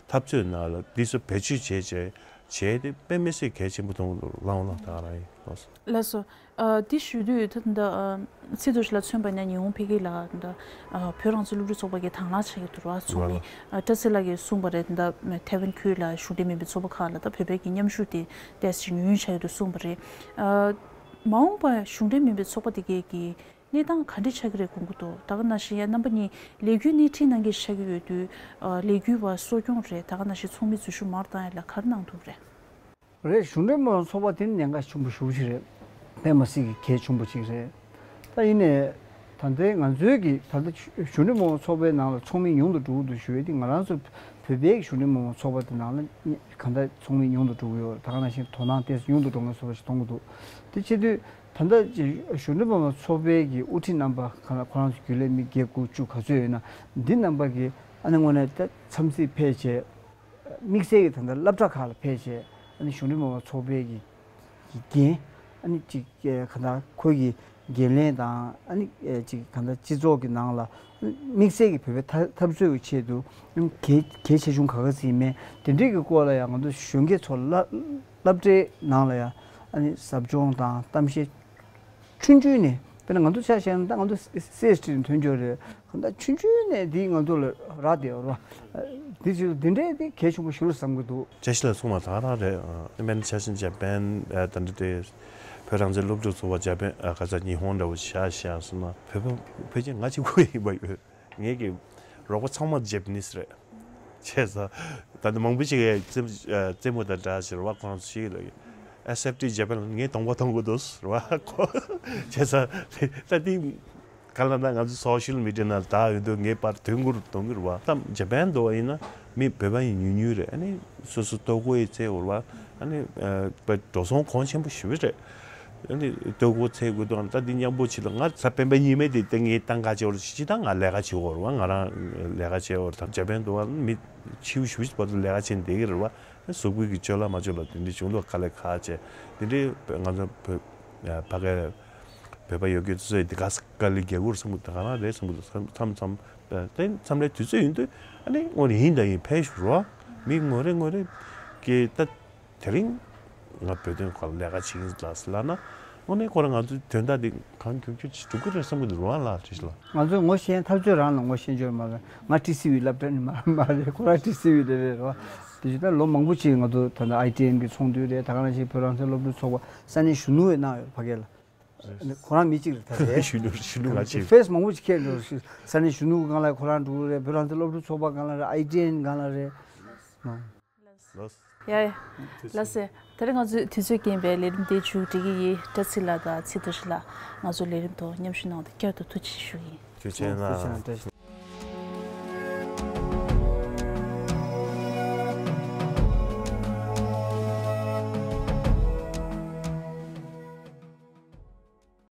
འཐབ་རྩོད་ནང་ལ་དེ་ཚོ་བེད་སྤྱོད་བྱས་བྱས། བྱས་ཏེ་དཔེ་མི་སྲིད་གལ་ཆེན་པོ་མཐོང་གི་འདུག་ལགས་འོང་ལགས། ད་ག་རང་ཡིན་ལགས་སོ། ལགས་སོ། ཨ། འདི་ཞུ་དུས་ད་ད་ཨ་ཚེ་རྡོ་རྗེ་ལགས་མཚོན་པ་ཡིན་ན་ཉི་ཧོང་འཕེལ་རྒྱས་ལ་ད་ཨ་བོད་རང་བཙན་སློབ་ཕྲུག་ཚོགས་པ་གི་དང་བླངས་ཆགས་ཀྱི་འདུག་ར། ཚོགས་མི་ཨ་བཀྲ་ཚེ་ལགས་ཀྱིས་གསུངས་པ་རེད། ད་ཐའེ་ཝན་ཁུལ་ལ་གཞུང་འབྲེལ་མིན་པའི་ཚོགས་པ་ཁག་ལ་ད་བོད་པའི་གི་མཉམ་ཞུགས་དེ་ཏོག་ཙམ་ཉུང་ཉུང་ཆགས་ཀྱི་འདུག་གསུངས་པ་རེད། ཨ་མ་འོངས་པ་གཞུང་འབྲེལ་མིན་པའི་ཚོགས་པ་དེ་གའི་གི་གནས་སྟངས་ག་འདྲ་ཆགས་ཀྱི་རེད་དགོངས་ཀྱི་འདུག་ད་ག་ནང་བཞིན་ཡང་རྣམ་པ་གཉིས་ལས་འགུལ་སྣེ་ཁྲིད་གནང་མཁན་ཆགས་ཀྱི་ཡོད་དུས། ཨ་ལས་འགུལ་བ་གསོ་སྐྱོང་རེད། ད་ག་ནང་བཞིན་ཚོགས་མི་འཛུལ་ཞུགས་མར་བཏང་ཡ་ལ་ག་རེ་གནང་ཐུབ་རེད། རེད། གཞུང་འབྲེལ་མ་ཡིན་པའི་ཚོགས་པ་དེ་ནི་ཉེན་ཁ་ཆེན་པོ་ཞེ་པོ་ཅིག་རེད། དཔེ་མི་སྲིད་ཀྱི་གལ་ཆེན་པོ་ཅིག་རེད། ད་ཡིན་ནའི་ད་ལྟའི་ང་ཚོའི་གི་ད་ལྟ་གཞུང་འབྲེལ་མ་ཡིན་པའི་ཚོགས་པའི་ནང་ལ་ཚོགས་མི་ཉུང་དུ་འགྲོ་གི་འདུག་ཞུ་ཡས་དེ། ང་རང་ཚོ་བོད་པའི་གཞུང་འབྲེལ་མ་ཡིན་པའི་ཚོགས་པ་དེ་ནང་ལ་གང་ལྟར་ཚོགས་མི་ཉུང་དུ་འགྲོ་གི་ཡོད། ད་ག་ནང་བཞིན་དོ་སྣང་ཏོག་ཙམ་ཉུང་དུ་འགྲོ་མཁན་བཟོ་འདྲ་ཞིག་མཐོང་གི་འདུག་དེ་བྱེད་དུས་ད་ལྟ་གཞུང་འབྲེལ་མ་ཡིན་པའི་ཚོགས་པའི་གི་དབུ་ཁྲིད་རྣམ་པ་གང་ལ་ཁོ་རང་ཚོ་རྒྱུན་ལས་མི་བརྒྱད་དགུ་བཅུ་ག་ཚོད་ཡོད་ན། འདི་རྣམ་པ་གི་ཨ་ནི་དངོས་གནས་ད་འཚམས་གཟིགས་ཕེབས་བྱས། དམིགས་བསལ་གྱི་ད་ལྟ་སློབ་གྲྭ་ཁག་ལ་ཕེབས་བྱས། ཨ་ནི་གཞུང་འབྲེལ་མ་ཡིན་པའི་ཚོགས་པའི་གི་གི་འགན། ཨ་ནི་ཅིག་ག་ད་ཁོའི་གི་འགན་ལེན་དང་། ཨ་ནི་ཅིག་ག་ད་སྤྱི་ཚོགས་ཀྱི་ནང་ལ་དམིགས་བསལ་གྱི་བོད་པའི་འཐབ་འཐབ་རྩོད་ཀྱི་ཆེད་དུ་གལ་གལ་ཆེ་ཆུང་ག་ག་ཟིག་མེད། དེ་འདྲའི་གི་སྐོར་ལ་ཡང་ང་ཚོ་གཞོན་སྐྱེས་ཚོ་ལ་སློབ་གྲྭའི་ནང་ལ་ཡང་ཨ་ནི་ཟབ་སྦྱོང་དང་གཏམ་བཤད་ཆུང་ཆུང་ནས། དཔེར་ན་ང་ཚོ་ཆ་བཞག་ན་ད་ང་ཚོ་སི་ཨེས་ཊི་ནས་ཐོན་ཆོག་རེད། གང་ལྟར་ཆུང་ཆུང་ནས་འདི་ང་ཚོ་ལ་རག་བསྡད་ཡོད་རེད་བ། འདི་ཅིག་འདི་འདྲའི་འདི་གལ་ཆེན་པོ་ཞིག་རེད་བསམ་གྱི་འདུག་བཀྲ་ཤིས་ལགས་གསུངས་པ་ད་ག་རང་རེད། ཨ་དཔེར་ན་ཆ་བཞག་ན་ཇ་པན། ཨ་ད་འདི་དེ་བོད་རང་བཙན་སློབ་ཕྲུག་ཚོགས་པ་ཇ་པན། ཨ་ག་ས་ཉི་ཧོང་འདྲ་བོ་བཞག་བཞག་སོང་ན། བོད་པ་ཕལ་ཆེར་ང་གཅིག་པུ་ཡིན་པ་ཡོད། ངེད་ཀྱི་རོགས་པ་ཚང་མ་ཇེ་པ་ནི་སི་རེད། བྱས་ཙང་ད་ནི་མང་པོ་ཞིག་གིས་རྩེད་རྩེད་མོ་དང་འདྲ་ཞིག་རེད་བ། ཁོ་རང་ཚོ་ཞིག་ལ་ཨེ་སི་ཨེཕ་ཊི་ཇ་པན་ལ་ངས་གདོང་པ་མཐོང་གི་འདུག་རེད་བ། ཁོ་བྱས་ཙང་ད་འདི་ག་ལ་ན་ང་ཚོ་སོ་ཤལ་མི་ཌི་ཡ་ནང་ལྟ་ཡོང་དུས་ངས་པར་དོན་དགུར་གཏོང་གི་རེད་བ། ད་ཇ་པན་འདྲ་བ་ཡིན་ན་མི་བོད་པ་ཡིན་ཉུང་ཉུང་རེད། ཨ་ནི་སོ་སོ་ལྟོ་གོས་ཡི་རྩེ་བོར་བ། ཨ་ནི་ཨ་པ་འགྲོ་སོང་གོང་ཆེན་པོ་ཞེ་པོ་རེད། ཨ་ནི་ལྟོ་གོས་འཚོལ་དགོས་དོན་ད་འདི་མཉམ་པོ་བྱེད་ལ། ང་གཟའ་སྤེན་པ་ཉི་མ་དེ་ཏན་ངས་གཏན་འཁེལ་བྱས་པ་རེད། སྤྱིར་བཏང་ང་ལས་ཀ་བྱེད་དགོས་རེད་བ། ང་རང་ལས་ཀ་བྱེད་དགོས་རེད། ད་ཇ་པན་འདྲ་བ་མི་ཕྱི་པོ་ཞེ་པོ་ཅིག་བར་དུ་ལས་ཀ་བྱས་བསྡད་ཀྱི་རེད་བ། གཟུགས་པོ་གི་སྤྱོད་ལམ་མ་སྤྱོད་ལམ་དེ་འདྲའི་བྱུང་འདུག་དཀའ་ལས་ཁག་བྱས། དེ་འདྲའི་ང་ཚོ་བོད་ཕ་གི་བོད་པ་ཡོད་མཁན་ཚོས་འདི་ག་ས་དཀའ་ལས་རྒྱག་གི་རེད་བསམ་གི་འདུག་ག་རང་རེད་བསམ་གི་འདུག་མཚམས་མཚམས་དེ་མཚམས་རེ་དུས་ཚོད་ཡིན་དུས་ཨ་ནི་དངོས་གནས་ཡིན་དང་ཡིན་ཕེབས་ཤོག་རོགས། མི་ངོ་རེ་ངོ་རེ་གི་ད། དེ་རིང་ང་བོད་དོན་སྐོར་ལས་ཀ་བྱེད་ཀྱིན་ལགས་ལབ་ན། དངོས་གནས་ཁོ་རང་ང་ཚོའི་དོན་དག་འདི་གང་མགྱོགས་མགྱོགས་ཅིག་སྒྲུབ་ཀྱི་རེད་བསམ་གྱི་འདུག་རོགས་ལགས། བཀྲ་ཤིས་ལགས། ང་ཚོས་ངོ་ཤེས་འཐབ་རྩོད་རང་ལ་ངོ་ཤེས་འཇོག་མ་རེད། ང་ཊི་སི་ཝི་སློབ་གྲྭ་ནས་མ་མ་རེད། ཁོ་རང་ཊི་སི་ཝི་ནས་རེད་རོགས། དེ་བཞིན་ད་ལོ་མང་པོ་ཅིག་ང་ཚོ་ད་ལྟ་ཨའི་ཊི་ཨེན་གྱི་ཚོགས་འདུ་རེད། ད་ག་ནང་བཞིན་བོད་རང་བཙན་སློབ་ཕྲུག་ཚོགས་པ་ས་གནས་གཞོན་ནུ་ཡང་གནང་ཡོད་ཕ་གི་ལ། ཁོ་རང་མི་གཅིག་རེད་ད་རེད། གཞོན་ནུ་གཞོན་ནུ་ང་ཕྱིར། ཕེ་སི་མང་པོ་ཅིག་ཁྱེར་འགྲོ། ས་གནས་གཞོན་ནུ་སྒང་ལ་ཁོ་རང་འགྲོ་གི་རེད། བོད་རང་བཙན་སློབ་ཕྲུག་ཚོགས་པ་སྒང་ལ་རེད། ཨའི་ཊི་ཨེན་སྒང་ལ་རེད། ལོས། ཡ་ཡ། ལགས་སེ། ད་རེས་ང་ཚོའི་དུས་ཚོད་རྐྱེན་པས་ལས་རིམ་དེ་མཇུག་སྒྲིལ་གྱི་ཡིན། བཀྲ་ཚེ་ལགས་དང་ཚེ་རྡོ་རྗེ་ལགས་ང་ཚོའི་ལས་རིམ་ཐོག་མཉམ་ཞུགས་གནང་བ་དེ་བསྐྱར་དུ་ཐུགས་རྗེ་ཆེ་ཞུ་གི་ཡིན། ཐུགས་རྗེ་ཆེ་གནང་། ཐུགས་རྗེ་ཆེ་གནང་། བཀྲ་ཤིས།